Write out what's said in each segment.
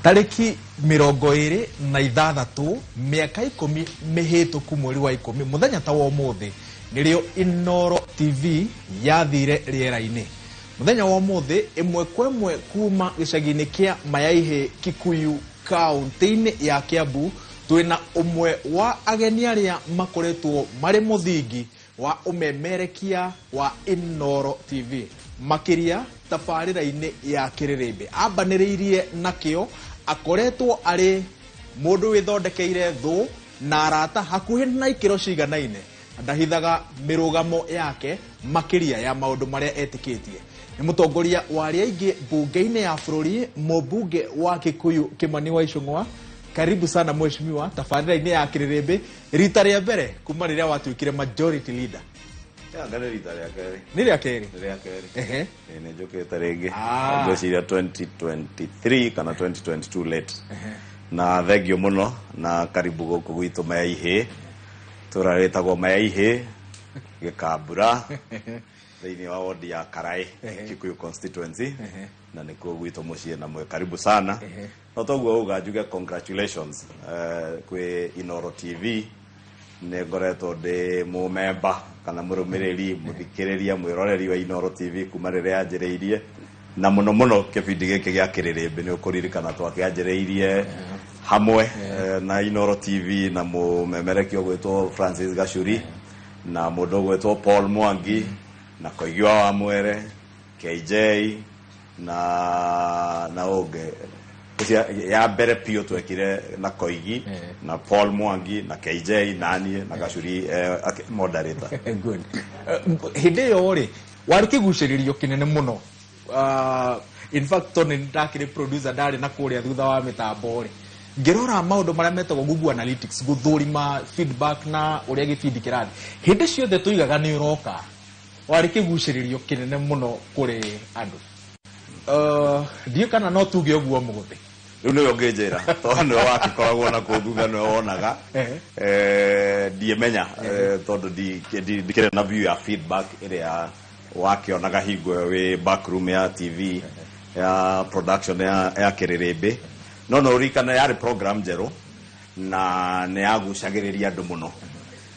Tarĩki 26, mĩaka 10 mĩhĩtũku, mweri wa 10, mũthenya ta wa ũmũthĩ, nĩrĩo Inoro TV yathire rĩera-inĩ. Mũthenya wa ũmũthĩ, ĩmwe kwa ĩmwe kuma gĩcagi-inĩ kĩa Mayaihĩ, Kikuyu, kaũntĩ-inĩ ya Kiambu, twĩna ũmwe wa ageni arĩa makoretwo marĩ mũthingi wa ũmemerekia wa Inoro TV, makĩria tabarĩra-inĩ ya Kĩrĩrĩmbĩ. Ambanĩrĩirie nakĩo, akoretwo arĩ mũndũ wĩthondekeire thũ na arata hakuhĩ na ikĩro ciganaine. Ndahithaga mĩrũgamo yake, makĩria ya maũndũ marĩa etĩkĩtie. Nĩ mũtongoria wa arĩa aingĩ mbunge-inĩ ya bũrũri, mũmbunge wa Kikuyu, Kimani wa Ichung'wa. Karibu sana mheshimiwa tabarĩra-inĩ ya Kĩrĩrĩmbĩ, rita rĩa mbere kuma rĩrĩa watuĩkire majority leader. Anga nĩ rita rĩa kerĩ. Nĩ rĩa kerĩ? Nĩ rĩa kerĩ. Ĩĩ, nĩ njũkĩte rĩngĩ. Ngwĩciria 2023 kana 2022 late. Na thengio mũno na karibu gũkũ gwitũ Mayaihĩ. Tũra rĩtagwo Mayaihĩ, Gĩkambura, thĩinĩ wa wodi ya Karaĩ, Kikuyu constituency, na nĩkuo gwitũ mũciĩ, na mwĩ karibu sana. No toguo uga njuge congratulations kwĩ Inoro TV. Nĩ ngoretwo ndĩ mũmemba kana mũrũmĩrĩri, mũthikĩrĩria, mwĩroreri wa Inoro TV kuma rĩrĩa yanjĩrĩirie, na mũno mũno kĩbindi gĩkĩ gĩa Kĩrĩrĩmbĩ. Nĩ ũkũririkana twakĩanjĩrĩirie hamwe na Inoro TV na mũmemerekia ũgwĩtwo Francis Gacuri na mũndũ ũgwĩtwo Paul Mwangi na Koigi wa Wamwere, KJ na ũngĩ. Ũcio ya mbere biũ twekire na Koigi na Paul Mwangi na KJ na niĩ na Gacuri moderator. Good. Hĩndĩ ĩyo rĩ, warĩ kĩgucĩrĩrio kĩnene mũno. In fact, tondũ nĩ ndakĩrĩ producer, ndarĩ na kũrĩa thutha wa mĩtambo rĩ, ngĩrora maũndũ marĩa metagwo Google Analytics, gũthũrima feedback na ũrĩa gĩbindi kĩrathiĩ, hĩndĩ ciothe tũigaga nĩ ũroka, warĩ kĩgucĩrĩrio kĩnene mũno kũrĩ andũ. Ndiũ kana no tuge ũguo mũthĩ? Rĩu nĩwe ũngĩnjĩra, tondũ nĩwe wakĩkoragwo na kũu thutha, nĩwe wonaga. Ndiĩmenya tondũ ndikĩrĩ na view ya feedback ĩrĩa wakĩonaga hingo ĩyo wĩ backroom ya TV ya production ya Kĩrĩrĩmbĩ. No ũririkane yarĩ program njerũ na nĩ yagucagĩrĩria andũ mũno,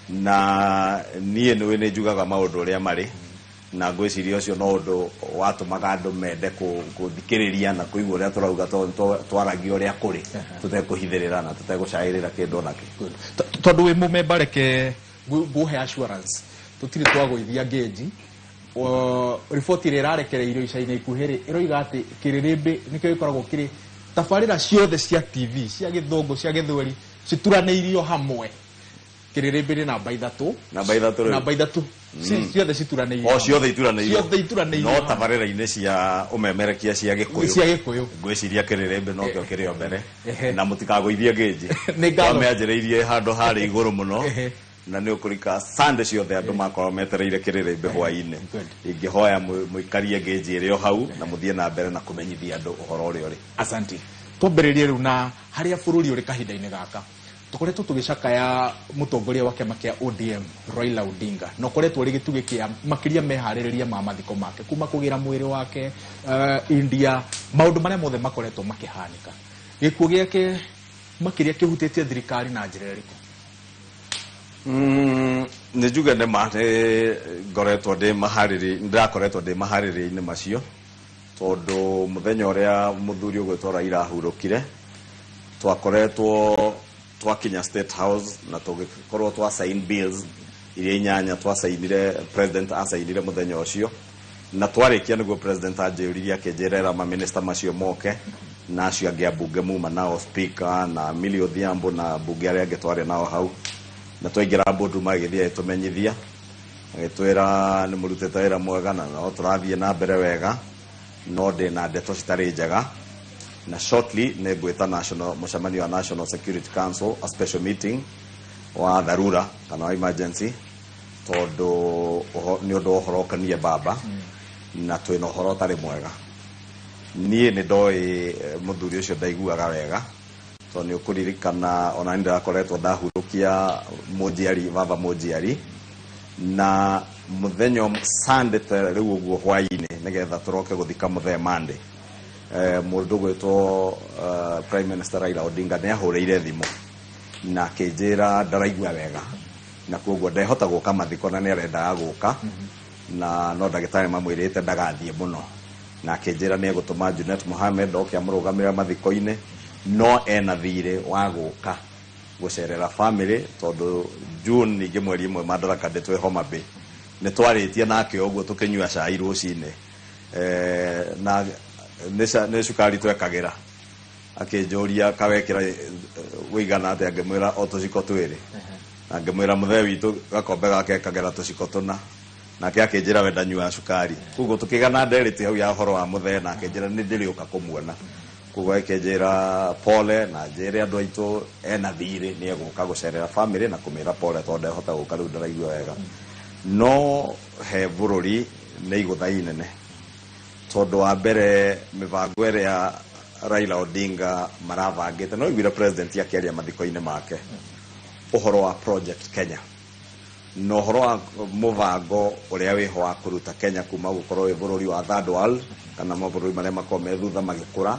na niĩ nĩwe nĩ njugaga maũndũ ũrĩa marĩ, na ngwĩciria ũcio no ũndũ watũmaga andũ mende kũthikĩrĩria na kũigua ũrĩa tũrauga, tondũ twaragia ũrĩa kũrĩ, tũtekũhithĩrĩra na tũtegũcaĩrĩra kĩndũ onakĩ. Tondũ wĩ mũmemba, reke ngũhe assurance tũtirĩ twagũithia ngĩnji. Riboti ĩrĩa ĩrarekereirio ica-inĩ ikuhĩ rĩ, ĩroiga atĩ Kĩrĩrĩmbĩ nĩkĩo gĩkoragwo kĩrĩ tabarĩra ciothe cia TV, cia Gĩthũngũ, cia Gĩthweri, cituranĩirio hamwe, Kĩrĩrĩmbĩ nĩ namba 3. Namba 3 rĩu? Namba 3, ciothe cituranĩirio. O ciothe ituranĩirio? Ciothe ituranĩirio. No tabarĩra-inĩ cia ũmemerekia cia Gĩkũyũ? Cia Gĩkũyũ. Ngwĩciria Kĩrĩrĩmbĩ nokĩo kĩrĩ o mbere. Na mũtikagũithie ngĩnji. Nĩ ngatho. Twamĩanjĩrĩirie handũ harĩ igũrũ mũno, na nĩ ũkũrika Sunday ciothe andũ makorwo metereire Kĩrĩrĩmbĩ hwaĩ-inĩ. Ingĩhoya mũikarie ngĩnji ĩrĩ o hau na mũthiĩ na mbere na kũmenyithia andũ ũhoro ũrĩa ũrĩ. Asante. Twambĩrĩrie rĩu na harĩa bũrũri ũrĩ kahinda-inĩ gaka. Tũkoretwo tũgĩcakaya mũtongoria wa kĩama kĩa ODM, Raila Odinga, na ũkoretwo ũrĩ gĩtugĩ kĩa makĩria meharĩrĩria ma mathiko make, kuma kũgĩra mwĩrĩ wake India, maũndũ marĩa mothe makoretwo makĩhanĩka. Gĩkuũ gĩake makĩria kĩhutĩtie thirikari na njĩra ĩrĩkũ? Nĩ njuge nĩ ma nĩ ngoretwo ndĩ maharĩrĩ ndĩrakoretwo ndĩ maharĩrĩria-inĩ macio, tondũ mũthenya ũrĩa mũthuri ũgwĩtwo Raila ahurũkire, twakoretwo twakinya State House na tũgĩkorwo twa sign bills iria inyanya twasainire, president asainire mũthenya ũcio. Na twarĩkia nĩguo president anjĩũririe, akĩnjĩra era maminista macio moke na acio angĩ ambunge muma nao, speaker na Millie Odhiambo na mbunge arĩa angĩ twarĩ nao hau. Na twaingĩra boardroom, agĩthiĩ agĩtũmenyithia, agĩtwĩra nĩ mũrutĩte wĩra mwega na no tũrathiĩ na mbere wega, no ndĩ na ndeto citarĩ njega, na shortly nĩ ngwĩta national mũcemanio wa National Security Council, a special meeting wa dharura kana wa emergency, tondũ nĩ ũndũ wa ũhoro ũkoniĩ baba na twĩna ũhoro ũtarĩ mwega. Niĩ nĩ ndoĩ mũthuri ũcio ndaiguaga wega, tondũ nĩ ũkũririkana ona nĩ ndĩrakoretwo ndahurũkia mũnjiari, baba mũnjiari, na mũthenya Sunday ta rĩu ũguo hwaĩ-inĩ, nĩgetha tũroke gũthika mũthee Monday. Mũndũ gwĩtwo Prime Minister Raila Odinga nĩ ahũrĩire thimũ na akĩnjĩra ndaraigua wega na koguo ndehota gũka mathiko na nĩ arendaga gũka, na no ndagĩtarĩ mamwĩrĩte ndagathiĩ mũno, na akĩnjĩra nĩ egũtũma Junet Mohamed oke amũrũgamĩrĩre mathiko-inĩ, no ena thirĩ wa gũka gũcerera family tondũ June ningĩ mweri ĩmwe Madaraka Day twĩ Homa Bay nĩ twarĩtie nake ũguo tũkĩnyua cai rũcinĩ, na nĩ cukari twekagĩra, akĩnjũria kawekĩra wĩigana atĩa, ngĩmwĩra o tũciko twĩrĩ, na ngĩmwĩra mũthee witũ gakombe gake ekagĩra tũciko tũna, nake akĩnjĩra we ndanyuaga cukari. Koguo tũkĩgana ndereti hau ya ũhoro wa mũthee, na akĩnjĩra nĩ ndĩrĩũka kũmuona. Koguo akĩnjĩra pole na njĩre andũ aitũ ena thirĩ nĩ egũka gũcerera family na kũmĩra pole tondũ ndehota gũka rĩu ndaraigua wega. No he bũrũri nĩ igũtha inene, tondũ wa mbere mĩbango ĩrĩa Raila Odinga marabangĩte, no iguire president akĩaria mathiko-inĩ make ũhoro wa Project Kenya na ũhoro wa mũbango ũrĩa wĩho wa kũruta Kenya kuma gũkorwo wĩ bũrũri wa third world kana mabũrũri marĩa makoragwo me thutha magĩkũra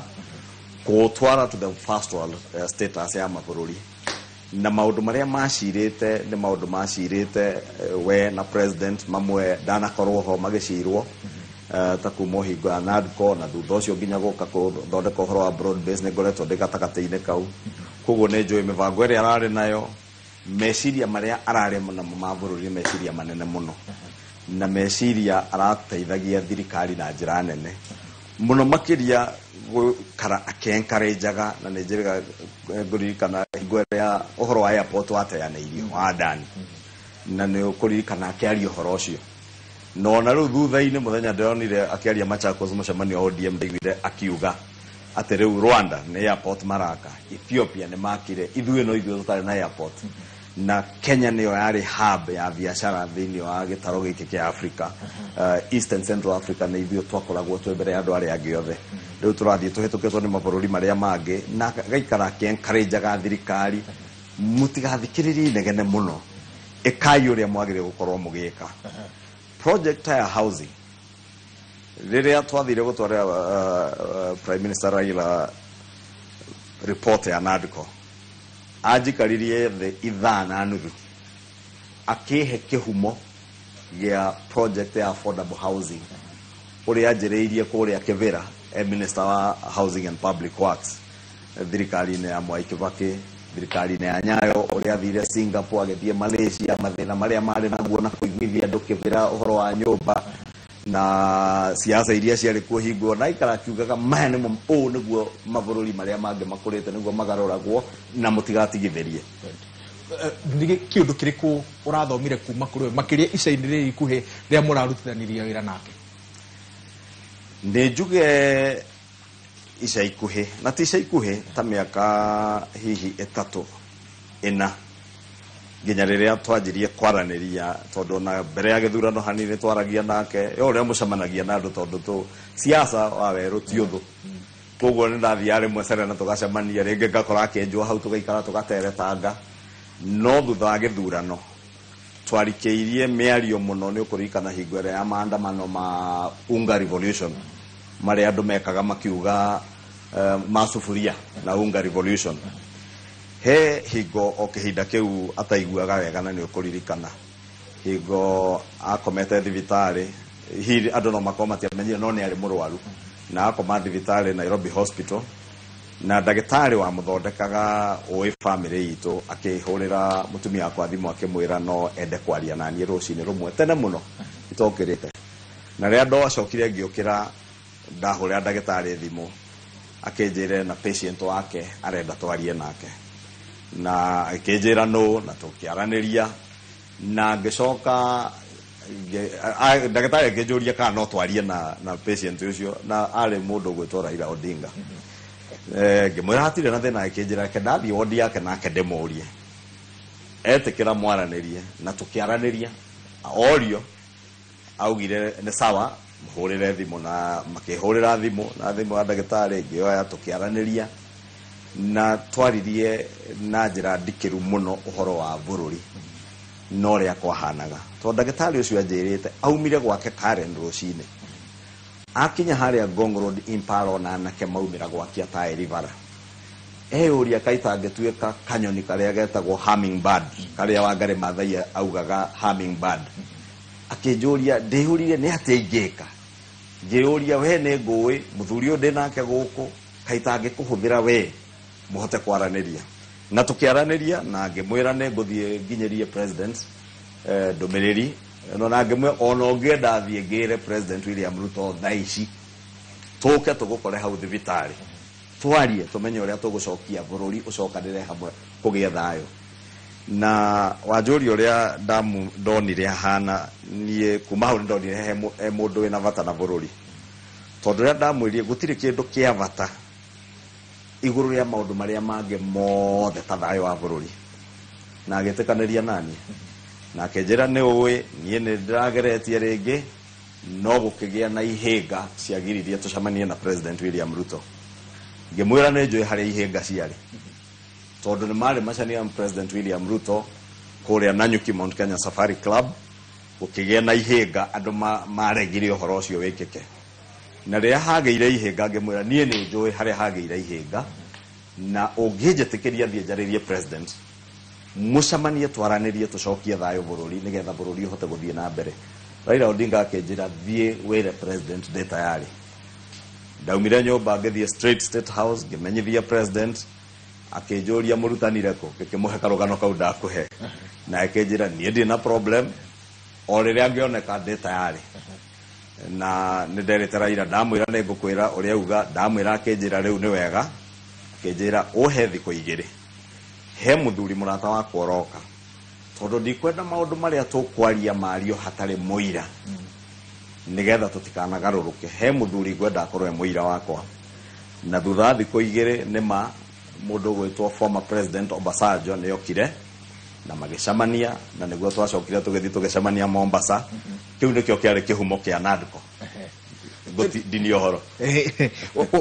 kũũtwara to the first world status ya mabũrũri, na maũndũ marĩa macirĩte nĩ maũndũ macirĩte we na president mamwe ndanakorwo ho magĩcirwo, ta kuma hingo ya NADCO na thutha ũcio nginya gũka gũthondeka ũhoro wa broad base nĩ ngoretwo ndĩ gatagatĩ-inĩ kau. Koguo nĩ njũĩ mĩbango ĩrĩa ararĩ nayo, meciria marĩa ararĩ namo ma bũrũri nĩ meciria manene mũno, na meciria arateithagia thirikari na njĩra nene mũno makĩria gũikara akĩencourageaga, na nĩ njĩrĩga ngũririkana hingo ĩrĩa ũhoro wa airport wateanĩirio wa Adani, na nĩ ũkũririkana akĩaria ũhoro ũcio. No na rĩu thutha-inĩ mũthenya ndĩronire akĩaria Machakos mũcemanio wa ODM, ndaiguire akiuga atĩ rĩu Rwanda nĩ airport maraka, Ethiopia nĩ makire, ithuĩ no ithuĩ tũtarĩ na airport, na Kenya nĩyo yarĩ hub ya biacara thĩinĩ wa gĩtaro gĩkĩ kĩa Africa, East and Central Africa, nĩ ithuĩ twakoragwo twĩ mbere ya andũ arĩa angĩ othe. Rĩu tũrathiĩ tũhĩtũkĩtwo nĩ mabũrũri marĩa mangĩ, na gaikara akĩencourageaga thirikari mũtigathikĩrĩrie inegene mũno, ĩkai ũrĩa mwagĩrĩire gũkorwo mũgĩka. Project ya housing rĩrĩa twathire gũtwarĩra Prime Minister Raila report ya NADCO, anjikaririe thĩ ithaa na nuthu akĩhe kĩhumo gĩa project ya affordable housing ũrĩa anjĩrĩirie kũrĩa Kĩbĩra e minister wa housing and public works thirikari-inĩ ya Mwai Kibaki, thirikari-inĩ ya Nyayo, ũrĩa athire Singapore, agĩthiĩ Malaysia, mathĩna marĩa marĩ naguo na kũiguithia andũ Kĩbĩra ũhoro wa nyũmba na siasa iria ciarĩ kuo hingo, na aikara akiugaga maya nĩmo, ũũ nĩguo mabũrũri marĩa mangĩ makũrĩte nĩguo magarũragwo na mũtigatigithĩrie. Nĩ kĩũndũ kĩrĩkũ ũrathomire kuma kũrĩ we makĩria ica-inĩ rĩrĩ ikuhĩ rĩrĩa mũrarutithanirie wĩra nake? Nĩ njuge ica ikuhĩ, na ti ica ikuhĩ, ta mĩaka hihi 3 4 nginya rĩrĩa twanjirie kwaranĩria, tondũ na mbere ya gĩthurano hanini twaragia nake, yo ũrĩa mũcemanagia na andũ tondũ tũ siasa wa werũ ti ũthũ, koguo nĩ ndathiaga rĩmwe Serena tũgacemania rĩngĩ ngakora akĩnjwo hau tũgaikara tũgateretanga. No thutha wa gĩthurano twarikĩirie mĩario mũno, nĩ ũkũririkana hingo ĩrĩa ya maandamano ma Unga Revolution marĩa andũ mekaga makiuga ma sufuria na Unga Revolution, he hingo o kĩhinda kĩu ataiguaga wega, na nĩ ũkũririkana hingo akomete thibitarĩ, hihi andũ no makorwo matiamenyire no nĩ arĩ mũrwaru, na akoma thibitarĩ Nairobi Hospital, na ndagĩtarĩ wamũthondekaga ũĩ family itũ akĩhũrĩra mũtumia wakwa thimũ akĩmwĩra no ende kwaria na niĩ rũcinĩ rũmwe tene mũno itokĩrĩte. Na rĩrĩa ndacokire ngĩũkĩra ndahũrĩra ndagĩtarĩ thimũ akĩnjĩre na patient wake arenda twarie nake, na akĩnjĩra no, na tũkĩaranĩria, na ngĩcoka ndagĩtarĩ akĩnjũria kana no twarie na patient ũcio, na arĩ mũndũ ũgwĩtwo Raila Odinga. Ngĩmwĩra hatirĩ na thĩna, akĩnjĩra reke ndathiĩ wodi yake nake ndĩmũrie, etĩkĩra mwaranĩrie, na tũkĩaranĩria, orio augire nĩ sawa mũhũrĩre thimũ, na makĩhũrĩra thimũ na thimũ ya ndagĩtarĩ ngĩoya, tũkĩaranĩria na twaririe na njĩra ndikĩru mũno ũhoro wa bũrũri na ũrĩa kwahanaga, tondũ ndagĩtarĩ ũcio anjĩrĩte aumire gwake Karen rũcinĩ Akinya harĩa Ngong Road Impala ona anake maumĩra gwakia taĩri bara, eyũria kaita angĩtuĩka kanyoni karĩa getagwo hummingbird, karĩa Wangari Maathai augaga hummingbird. Akĩnjũria ndĩyũririe nĩ atĩa ingĩka. Ngĩyũria we nĩ ngũĩ mũthuri ũyũ ndĩ nake gũkũ, kaita angĩkũhũthĩra we mũhote kwaranĩria. Na tũkĩaranĩria na ngĩmwĩra nĩ ngũthiĩ nginyĩrie president ndũmĩrĩri ĩno, na ngĩmwĩra ona ũngĩenda thiĩ ngĩre President William Ruto thaa ici tũke tũgũkore hau thibitarĩ, twarie tũmenye ũrĩa tũgũcokia bũrũri ũcokanĩre hamwe kũgĩe thayũ. Na wanjũria ũrĩa ndonire ahana, niĩ kuma hau nĩndonire he mũndũ wĩna bata na bũrũri, tondũ rĩrĩa ndamwĩrire gũtirĩ kĩndũ kĩa bata igũrũ rĩa maũndũ marĩa mangĩ mothe ta thayũ wa bũrũri, na agĩtĩkanĩria naniĩ na akĩnjĩra nĩ ũĩ niĩ nĩ ndĩrageretie rĩngĩ no gũkĩgĩa na ihĩnga ciagiririe tũcemanie na President William Ruto. Ngĩmwĩra nĩ njũĩ harĩa ihĩnga ciarĩ, tondũ nĩ marĩ macania na President William Ruto kũrĩa Nanyuki Mount Kenya Safari Club, gũkĩgĩa na ihĩnga andũ maregire ũhoro ũcio wĩkĩke. Na rĩrĩa hagĩire ihĩnga ngĩmwĩra niĩ nĩ njũĩ harĩa hagĩire ihĩnga, na ũngĩnjĩtĩkĩria thiĩ njarĩrie president mũcemanie twaranĩrie tũcokie thayũ bũrũri nĩgetha bũrũri ũhote gũthiĩ na mbere. Raila Odinga akĩnjĩra thiĩ wĩre president ndĩ tayari. Ndaumire nyũmba ngĩthiĩ straight State House ngĩmenyithia president, akĩnjũria mũrutanire kũ, ngĩkĩmũhe karũgano kau ndakũhe, na akĩnjĩra niĩ ndirĩ na problem, o rĩrĩa ngĩoneka ndĩ tayari. Na nĩ nderĩte Raila ndamwĩra nĩ ngũkwĩra ũrĩa auga, ndamwĩra akĩnjĩra rĩu nĩ wega, akĩnjĩra ũhe thikũ igĩrĩ he mũthuri mũrata wakwa ũroka, tondũ ndikwenda maũndũ marĩa tũkwaria mario hatarĩ mũira nĩgetha tũtikanagarũrũke. He mũthuri ngwenda akorwo e mũira wakwa. Na thutha wa thikũ igĩrĩ nĩma mũndũ ũgwĩtwo former President Obasanjo nĩ okire na magĩcemania, na nĩguo twacokire tũgĩthiĩ tũgĩcemania Mombasa. Kĩu nĩkĩo kĩarĩ kĩhumo kĩa NADCO. Ndini ũhoro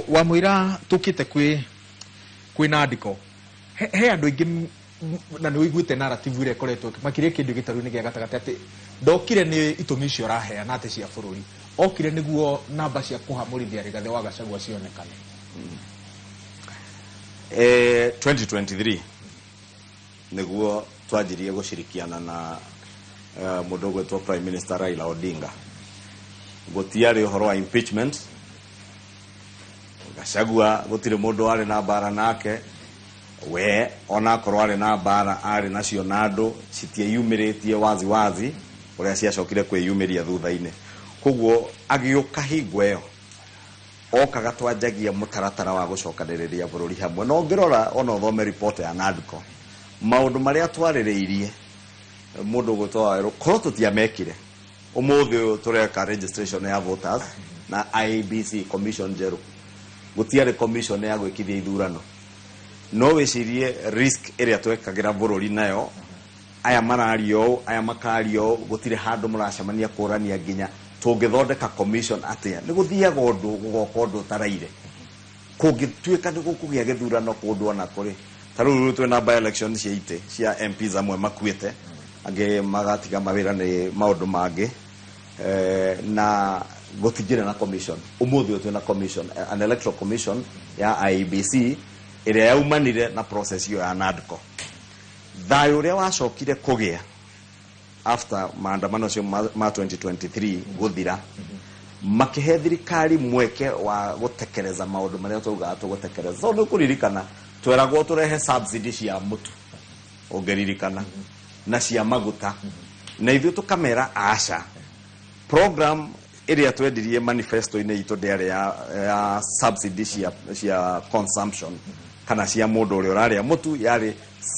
Wamwĩra tũkĩte kwĩ NADCO, he andũ aingĩ na nĩ ũiguĩte narrative ĩrĩa ĩkoretwo makĩria kĩndũ gĩtarũ-inĩ gĩa gatagatĩ atĩ ndokire nĩ itũmi icio ũraheana atĩ cia bũrũri, okire nĩguo namba cia kũhamũrithia Rigathĩ wa Gachagua cionekane. 2023 nĩguo twanjirie gũcirikiana na mũndũ ũgwĩtwo Prime Minister Raila Odinga. Gũtiarĩ ũhoro wa impeachment, Gachagua gũtirĩ mũndũ warĩ na mbara nake, we onakorwo arĩ na mbara arĩ nacio na andũ citieyumĩrĩtie wazi wazi ũrĩa ciacokire kwĩyumĩria thutha-inĩ. Koguo agĩũka hingo ĩyo okaga twanjagia mũtaratara wa gũcokanĩrĩria bũrũri hamwe. Na ũngĩrora ona ũthome report ya NADCO, maũndũ marĩa twarĩrĩirie mũndũ ũgwĩtwo Wawerũ korwo tũtiamekire, ũmũthĩ ũyũ tũreka registration ya voters na IEBC commission njerũ, gũtiarĩ commission ya gwĩkithia ithurano. No wĩcirie risk ĩrĩa twekagĩra bũrũri nayo, aya mararia ũũ, aya makaria ũũ, gũtirĩ handũ mũracemania kũrania nginya tũngĩthondeka commission atĩa. Nĩ gũthiaga ũndũ gũgoka ũndũ ũtaraire, kũngĩtuĩka nĩ gũkũgĩa gĩthurano kũndũ ona kũrĩ ta rĩu twĩna by election cia itĩ cia MPs, amwe makuĩte, angĩ magatiga mawĩra nĩ maũndũ mangĩ, na gũtingĩrĩ na commission. Ũmũthĩ ũyũ twĩna commission, an electoral commission ya IEBC ĩrĩa yaumanire na process ĩyo ya NADCO. Thayũ ũrĩa wacokire kũgĩa after maandamano acio ma 2023 gũthira, makĩhe thirikari mweke wa gũtekereza maũndũ marĩa twaugaga tũgũtekereza. So nĩ kũririkana tweragwo tũrehe subsidy cia mũtu, ũngĩririkana, na cia maguta, na ithuĩ tũkamera aca, program ĩrĩa twendirie manifesto-inĩ itũ ndĩarĩ ya subsidy cia consumption kana cia mũndũ ũrĩa ũrarĩa mũtu, yarĩ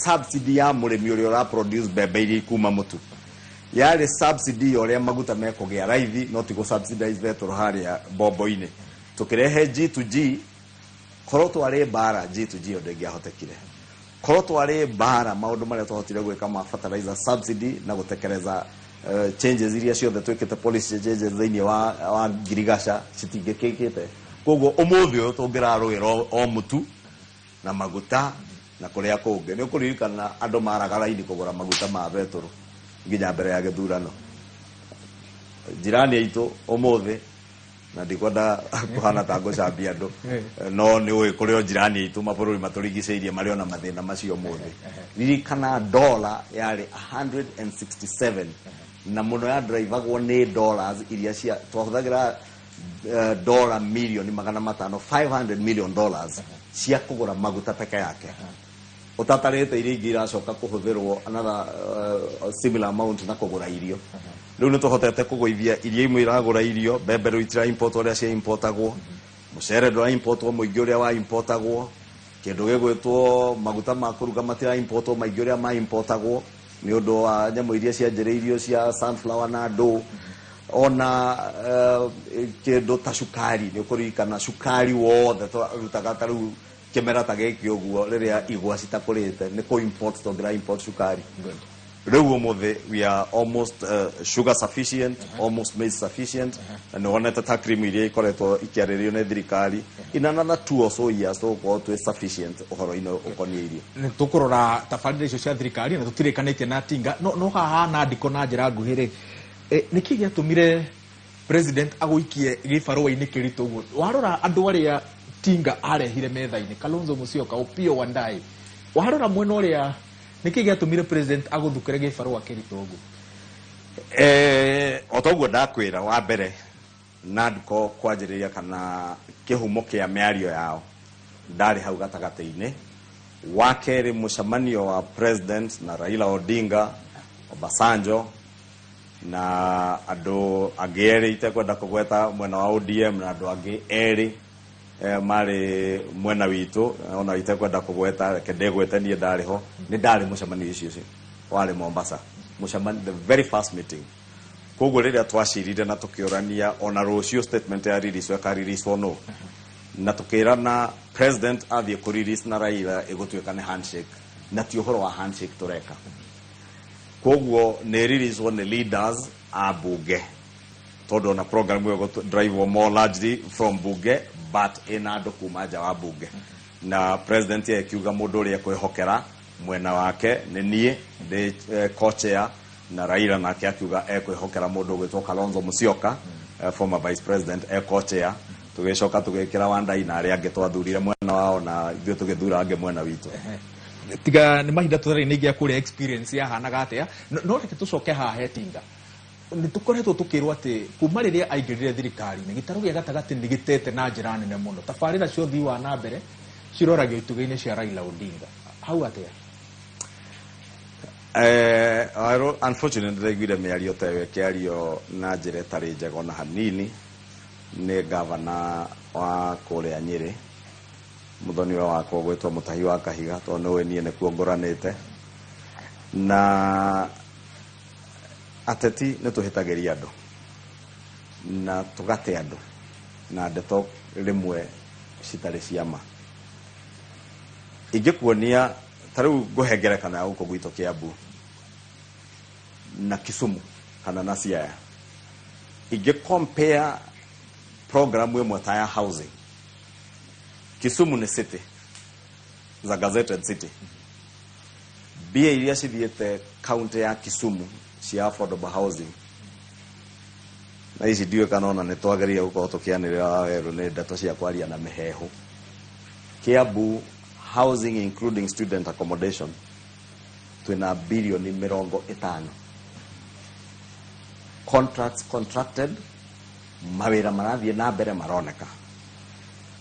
subsidy ya mũrĩmi ũrĩa ũra produce mbembe iria ikuma mũtu, yarĩ subsidy ya ũrĩa maguta mekũgĩa raithi, no ti gũ subsidize petrol harĩa bombo-inĩ. Tũkĩrehe G2G, korwo twarĩ mbara G2G ĩyo ndĩngĩahotekire. Korwo twarĩ mbara maũndũ marĩa twahotire gwĩka ma fertilizer subsidy na gũtekereza changes iria ciothe twĩkĩte, policy changes thĩinĩ wa ngirigaca citingĩkĩkĩte. Koguo ũmũthĩ ũyũ tũngĩrarũĩra o mũtu na maguta na kũrĩa kũngĩ. Nĩ ũkũririkana andũ maraga raini kũgũra maguta ma betũrũ nginya mbere ya gĩthurano. Jirani aitũ ũmũthĩ Na ndikwenda kuhana ta ngũcambia andũ, no nĩ ũĩ kũrĩ o njirani aitũ mabũrũri matũrigicĩirie marĩ ona mathĩna macio mothe. Ririkana dollar yarĩ 167 na mũno ya drivagwo nĩ dollars iria cia twahũthagĩra dollar milioni 500, $500 million cia kũgũra maguta peke yake, ũtatarĩte iria ingĩ iracoka kũhũthĩrwo another similar amount na kũgũra irio. Rĩu nĩ tũhotete kũgũithia iria imwe iragũra irio, mbembe rĩu itira import ũrĩa cia importagwo, mũcere ndũra importwo mũingĩ ũrĩa wa importagwo, kĩndũ gĩgwĩtwo maguta ma kũruga matira importwo maingĩ ũrĩa ma importagwo nĩ ũndũ wa nyamũ iria cianjĩrĩirio cia sunflower na ndũ ona kĩndũ ta cukari. Nĩ ũkũririkana cukari wothe twarutaga ta rĩu kĩmera ta gĩkĩ ũguo rĩrĩa igwa citakũrĩte nĩ kũ import tũngĩra import cukari. Rĩu ũmũthĩ we are almost sugar sufficient, almost maize sufficient, na nĩ wonete ta cream iria ikoretwo ikĩarĩrio nĩ thirikari, in another 2 or so years tũgũkorwo twĩ sufficient ũhoro-inĩ ũkoniĩ irio. Nĩ tũkũrora tabarĩra icio cia thirikari na tũtirĩkanĩtie na tinga no haha na ndiko na njĩra nguhĩ rĩ, nĩkĩ gĩatũmire president agũikie gĩbarũa-inĩ kĩritũ ũguo? Warora andũ arĩa Tinga arehire metha-inĩ, Kalonzo Musyoka, Opiyo Wandayi, warora mwena ũrĩa, nĩkĩ gĩatũmire president agũthukĩre gĩbarũa kĩritũ ũguo? O toguo ndakwĩra, wa mbere NADCO kwanjĩrĩria kana kĩhumo kĩa mĩario yao ndarĩ hau gatagatĩ-inĩ. Wa kerĩ, mũcemanio wa president na Raila Odinga, Obasanjo na andũ angĩ erĩ itekwenda kũgweta mwena wa ODM na andũ angĩ erĩ marĩ mwena witũ ona itekwenda kũgweta, reke ndĩgwete niĩ ndarĩ ho, nĩ ndarĩ mũcemanio ũcio warĩ Mombasa, mũcemanio the very first meeting. Koguo rĩrĩa twacirire na tũkĩũrania ona rũciũ statement ya release ĩka release no na tũkĩrana president athiĩ kũ release na Raila ĩgũtuĩka nĩ handshake, na ti ũhoro wa handshake tũreka. Koguo nĩ release nĩ leaders a bunge tondũ ona program ĩyo ĩgũ drive more largely from bunge, but ĩna andũ kuma nja wa bunge, na president ekiuga mũndũ ũrĩa ekwĩhokera mwena wake nĩ niĩ ndĩ co-chair, na Raila nake akiuga ekwĩhokera mũndũ ũgwĩtwo Kalonzo Musyoka, former vice president, e co-chair. Tũgĩcoka tũgĩkĩra Wandai na arĩa angĩ twathurire mwena wao na ithuĩ tũgĩthura angĩ mwena witũ. Tiga nĩ mahinda tũtarĩ nĩ kũrĩa experience yahanaga atĩa, no reke tũcoke haha he Tinga. Nĩ tũkoretwo tũkĩrwo atĩ kuma rĩrĩa aingĩrire thirikari-inĩ gĩtarũ gĩa gatagatĩ nĩ gĩtete na njĩra nene mũno. Tabarĩra cia ũthii wa na mbere ciroragio itugĩ-inĩ cia Raila Odinga hau atĩa? Unfortunately ndaiguire mĩario ta ĩyo ĩkĩario na njĩra ĩtarĩ njega ona hanini nĩ gavana wa kũrĩa Nyĩrĩ, mũthoniwe wakwa ũgwĩtwo Mũtahi wa Kahiga, tondũ nĩũĩ niĩ nĩkuo ngũranĩte. Na ateti nĩ tũhĩtagĩria andũ na tũgate andũ na ndeto rĩmwe citarĩ cia ma. Ingĩkuonia ta rĩu ngũhe ngerekano ya gũkũ gwitũ Kiambu na Kisumu kana na Siaya, ingĩ compare program ĩmwe ta ya housing, Kisumu nĩ city, is a gazetted city. Mbia iria cithiĩte county ya Kisumu cia affordable housing na ici ndiũĩ kana ona nĩ twagĩrĩire gũkorwo tũkĩanĩrĩra werũ nĩ ndeto cia kwaria na mĩheehũ. Kiambu housing including student accommodation twĩna bilioni 50 contracts contracted, mawĩra marathiĩ na mbere maroneka.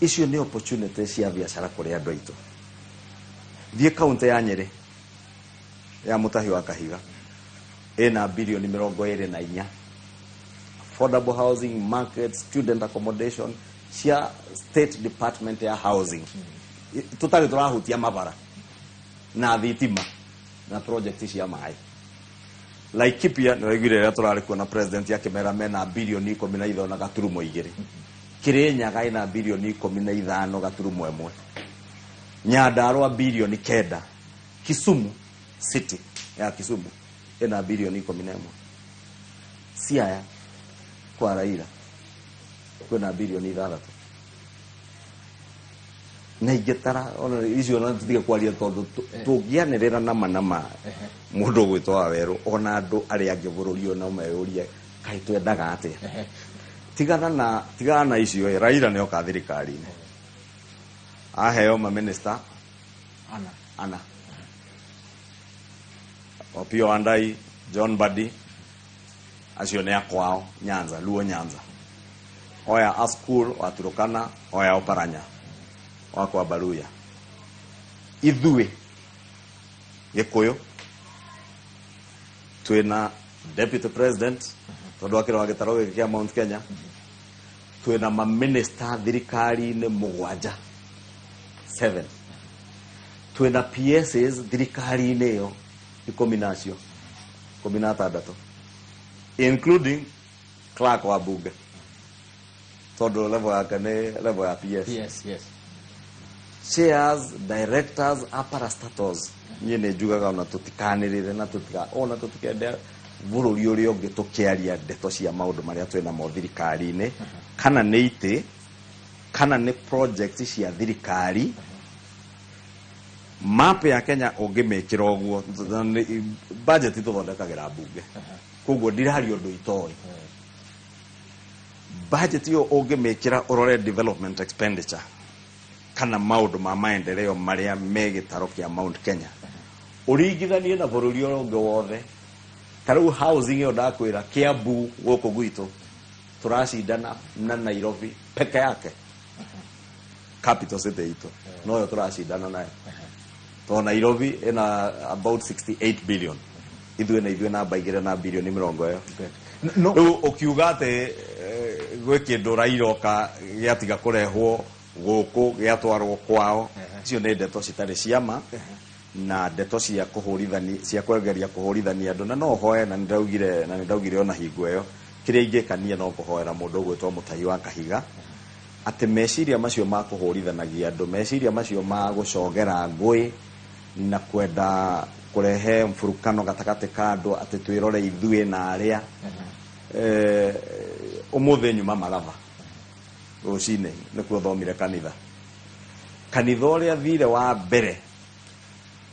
Icio nĩ opportunity cia biacara kũrĩ andũ aitũ. Thiĩ kaunti ya Nyĩrĩ ya Mũtahi wa Kahiga, ĩna bilioni 24 affordable housing market, student accommodation cia state department ya housing, tũtarĩ tũrahutia mabara na thitima na project cia maĩ. Laikipia nĩ waiguire rĩrĩa tũrarĩ kuo na president akĩmera mena bilioni 15.2. Kirinyaga ĩna bilioni 15.1, Nyandarua bilioni 9, Kisumu city ya Kisumu ĩna bilioni 11, Siaya kwa Raila kwĩna bilioni 6 na ingĩtara ona icio ona tũtige kwaria tondũ tũngĩanĩrĩra nama nama mũndũ ũgwĩtwo Wawerũ ona andũ arĩa angĩ bũrũri ũyũ no meyũrie kaĩ twendaga atĩa. Tigana na icio ĩ, Raila nĩ oka thirikari-inĩ aheo maminista ana. Ana Opiyo Wandayi, John Mbadi, acio nĩ akwao Nyanza, Luo Nyanza. Oya Askur wa Turukana, oya Oparanya wa kwa Baluya. Ithuĩ Gĩkũyũ twĩna deputy president tondũ akĩrĩ wa gĩtarũ gĩkĩ kĩa Mount Kenya, twĩna maminista thirikari-inĩ mũgwanja, 7, twĩna PSs thirikari-inĩ ĩyo ikũmi nacio, 16, including clerk wa bunge tondũ level yake nĩ level ya PS. Chairs, directors a parastatals, niĩ nĩ njugaga ona tũtikanĩrĩre na tũtika ona tũtikende bũrũri ũrĩa ũngĩ tũkĩaria ndeto cia maũndũ marĩa twĩ namo thirikari-inĩ, kana nĩ itĩ kana nĩ project cia thirikari. Map ya Kenya ũngĩmĩkĩra ũguo, budget tũthondekagĩra mbunge, koguo ndiraria ũndũ itoĩ. Budget ĩyo ũngĩmĩkĩra ũrore development expenditure kana maũndũ ma maendeleo marĩa me gĩtaro kĩa Mount Kenya, ũringithanie na bũrũri ũrĩa ũngĩ wothe. Ta rĩu housing ĩyo ndakwĩra, Kiambu gũkũ gwitũ tũracindana na Nairobi peke yake, capital city itũ noyo tũracindana nayo, tondũ Nairobi ĩna about 68 billion, ithuĩ na ithuĩ namba igĩrĩ na bilioni mĩrongo ĩyo. No. Rĩu ũkiuga atĩ gwĩ kĩndũ Raila oka gĩatiga kũrehwo gũkũ gĩatwarwo kwao, icio nĩ ndeto citarĩ ciama na ndeto cia kũhũrithania, cia kwegeria kũhũrithania andũ. Na no hoe na nĩndaugire, na nĩndaugire ona hingo ĩyo, kĩrĩa ingĩkania no kũhoera mũndũ ũgwĩtwo Mũtahi wa Kahiga atĩ meciria macio ma kũhũrithanagia andũ, meciria macio ma gũcogera ngũĩ na kwenda kũrehe mburukano gatagatĩ ka andũ atĩ twĩrore ithuĩ na arĩa ũmũthĩ nyuma Malava rũcinĩ nĩkuo thomire kanitha, kanitha ũrĩa thire wa mbere,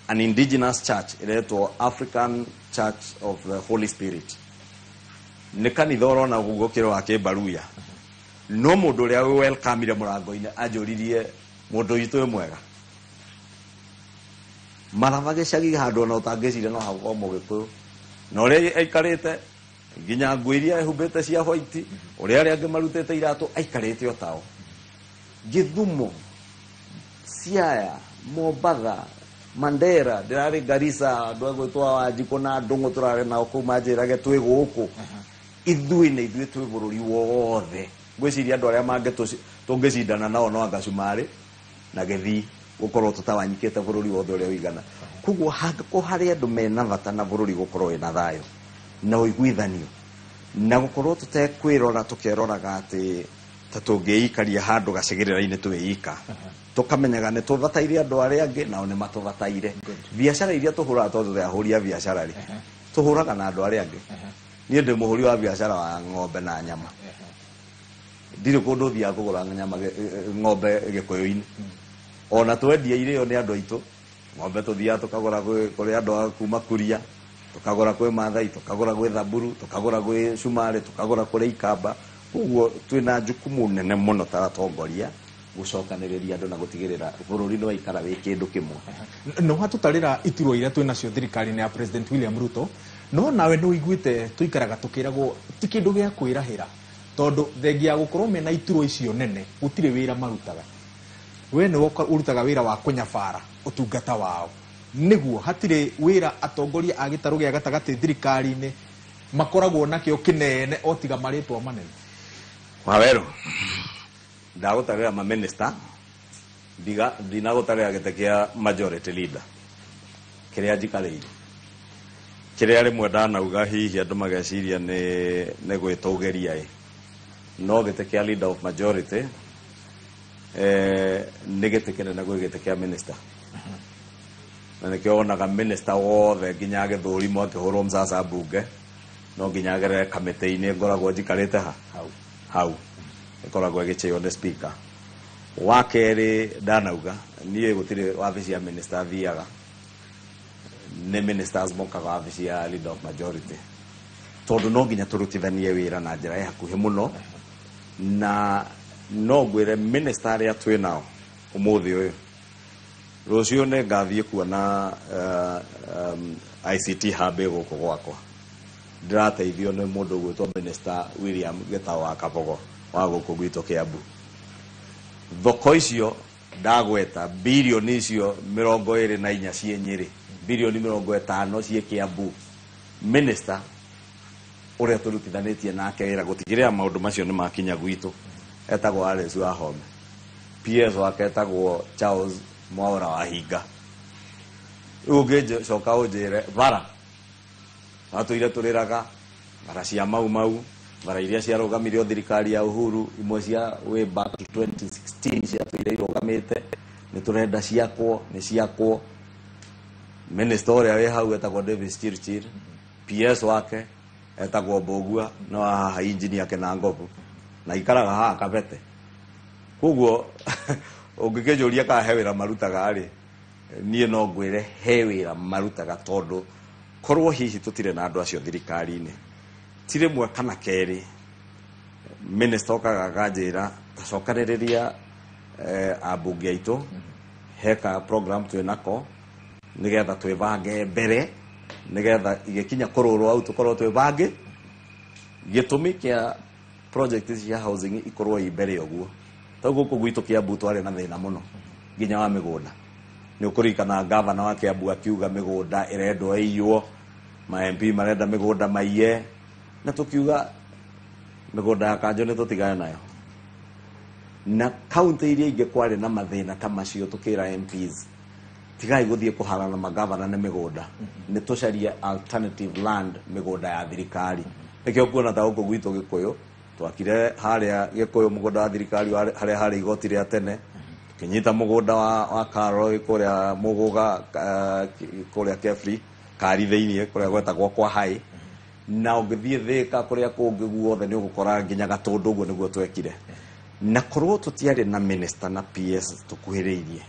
an indigenous church ĩretwo African Church of the Holy Spirit, nĩ kanitha ũrona gũkĩra wa kĩmbaruya. No mũndũ ũrĩa welcome mũrango-inĩ anjũririe, "Mũndũ witũ wĩ mwega?" Maraba gĩcagi handũ ona ũtangĩciria no hakorwo mũgĩkũyũ, na ũrĩa aikarĩte nginya nguo iria ehumbĩte cia white, ũrĩa arĩa angĩ marutĩte iratũ, aikarĩte o tao. Gĩthumo, Siaya, Mombatha, Mandera, ndĩrarĩ Garissa, andũ agwĩtwo Wanjikũ na Ndũng'ũ tũrarĩ nao kũu manjĩrage twĩ gũkũ. Ithuĩ nĩ ithuĩ twĩ bũrũri wothe. Ngwĩciria andũ arĩa mangĩ tũngĩcindana nao no anga Cumarĩ na Gĩthii, gũkorwo tũtawanyikĩte bũrũri wothe ũrĩa ũigana. Koguo hangĩkorwo harĩ andũ mena bata na bũrũri gũkorwo wĩna thayũ na ũiguithanio na gũkorwo tũtekwĩrora, tũkeroraga atĩ ta tũngĩikaria handũ gacigĩrĩra-inĩ twĩika, tũkamenyaga nĩ tũbataire andũ arĩa angĩ nao nĩ matũbataire. Biacara iria tũhũraga, tondũ tũrĩ ahũri a biacara rĩ, tũhũraga na andũ arĩa angĩ. Niĩ ndĩ mũhũri wa biacara wa ng'ombe na nyama, ndirĩ kũndũ thiaga kũgũra nyama ng'ombe Gĩkũyũ-inĩ. Ona twendia irio nĩ andũ aitũ, ng'ombe tũthiaga tũkagũra kũrĩ andũ a kuma Kuria, tũkagũra kwĩ Maathai, tũkagũra gwĩ Thamburu, tũkagũra gwĩ Cumarĩ, tũkagũra kũrĩ Ikamba. Koguo twĩna jukumu nene mũno ta atongoria gũcokanĩrĩria andũ na gũtigĩrĩra bũrũri nĩ waikara wĩ kĩndũ kĩmwe. No hatũtarĩra iturwa iria twĩ nacio thirikari-inĩ ya President William Ruto, no nawe nĩ ũiguĩte tũikaraga tũkĩragwo ti kĩndũ gĩa kwĩrahĩra, tondũ thengia ya gũkorwo mena iturwa icio nene gũtirĩ wĩra marutaga. We nĩwe ũrutaga wĩra wa kũnyabara ũtungata wao, nĩguo hatirĩ wĩra atongoria a gĩtarũ gĩa gatagatĩ thirikari-inĩ makoragwo nakĩo kĩnene o tiga marĩtwa manene. Wawerũ, ndagũtarĩra maminista, ndiga ndinagũtarĩra gĩtĩ kĩa majority leader kĩrĩa njikarĩire, kĩrĩa rĩmwe ndanauga hihi andũ mageciria nĩ gwĩtũgĩria ĩ, no gĩtĩ kĩa leader of majority nĩ gĩtĩ kĩnene gwĩ gĩtĩ kĩa minister, na nĩkĩo wonaga minister wothe nginya agĩthũrimwo akĩhũrwo mcaca mbunge no nginya agerere kamĩtĩ-inĩ ngoragwo njikarĩte ha hau. Hau ĩkoragwo ĩgĩchĩo nĩ speaker. Wa kerĩ, ndanauga niĩ gũtirĩ wabici ya minister thiaga, nĩ ministers mokaga wabici ya leader of majority, tondũ no nginya tũrutithanie wĩra na njĩra ya hakuhĩ mũno. Na no ngwĩre minister arĩa twĩ nao ũmũthĩ ũyũ, rũciũ nĩ ngathiĩ kuona ICT hub ĩ gũkũ gwakwa. Ndĩrateithio nĩ mũndũ ũgwĩtwo Minister William Gĩtaũ wa Kabogo wa gũkũ gwitũ Kiambu. Thoko icio ndagweta, birioni icio 24 ciĩ Nyĩrĩ, birioni 50 ciĩ Kiambu, minister ũrĩa tũrutithanĩtie nake wĩra gũtigĩrĩra maũndũ macio nĩ makinya gwitũ etagwo Alice Wahome, PS wake etagwo Charles Mwaura wa Hinga. Rĩu ũngĩcoka ũnjĩre bara twatũire tũrĩraga bara cia Mau Mau, bara iria ciarũgamirio thirikari ya Uhuru, imwe cia way back to 2016 ciatũire irũgamĩte, nĩ tũrenda ciakwo, nĩ ciakwo. Minister ũrĩa wĩ hau etagwo Davis Chirchir, PS wake etagwo Mbũgua, no haha engineer Kenangobu, na ikaraga haha Kabete. Koguo ũngĩkĩnjũria kana he wĩra marutaga rĩ, niĩ no ngwĩre he wĩra marutaga, tondũ korwo hihi tũtirĩ na andũ acio thirikari-inĩ, ti rĩmwe kana kerĩ minister okaga akanjĩra tacokanĩrĩria ambunge aitũ, heka program twĩ nako nĩgetha twĩbange mbere, nĩgetha igĩkinya kũrũrwo au tũkorwo twĩbange. Gĩtũmi kĩa project ici cia housing ikorwo i mbere ũguo, tau gũkũ gwitũ Kiambu twarĩ na thĩna mũno nginya wa mĩgũnda. Nĩ ũkũririkana gavana wa Kiambu akiuga mĩgũnda ĩrendwo ĩiywo, ma MP marenda mĩgũnda maiye, na tũkiuga mĩgũnda ya kanjũ nĩ tũtigane nayo. Na kaunti iria ingĩ kwarĩ na mathĩna ta macio, tũkĩra MPs tigai gũthiĩ kũharana magavana nĩ mĩgũnda, nĩ tũcarie alternative land, mĩgũnda ya thirikari. Nĩkĩo kuona ta gũkũ gwitũ Gĩkũyũ twakire harĩa Gĩkũyũ mũgũnda wa thirikari harĩa harĩ igoti rĩa tene, tũkĩnyita mũgũnda wa Karo kũrĩa Mũgũga, kũrĩa Kefri kari thĩiniĩ kũrĩa gwetagwo kwa Hai, na ũngĩthiĩ Thĩka kũrĩa kũngĩ guothe nĩ ũgũkora nginya Gatũndũ. Ũguo nĩguo twekire. Na korwo tũtiarĩ na minister na PS tũkuhĩrĩirie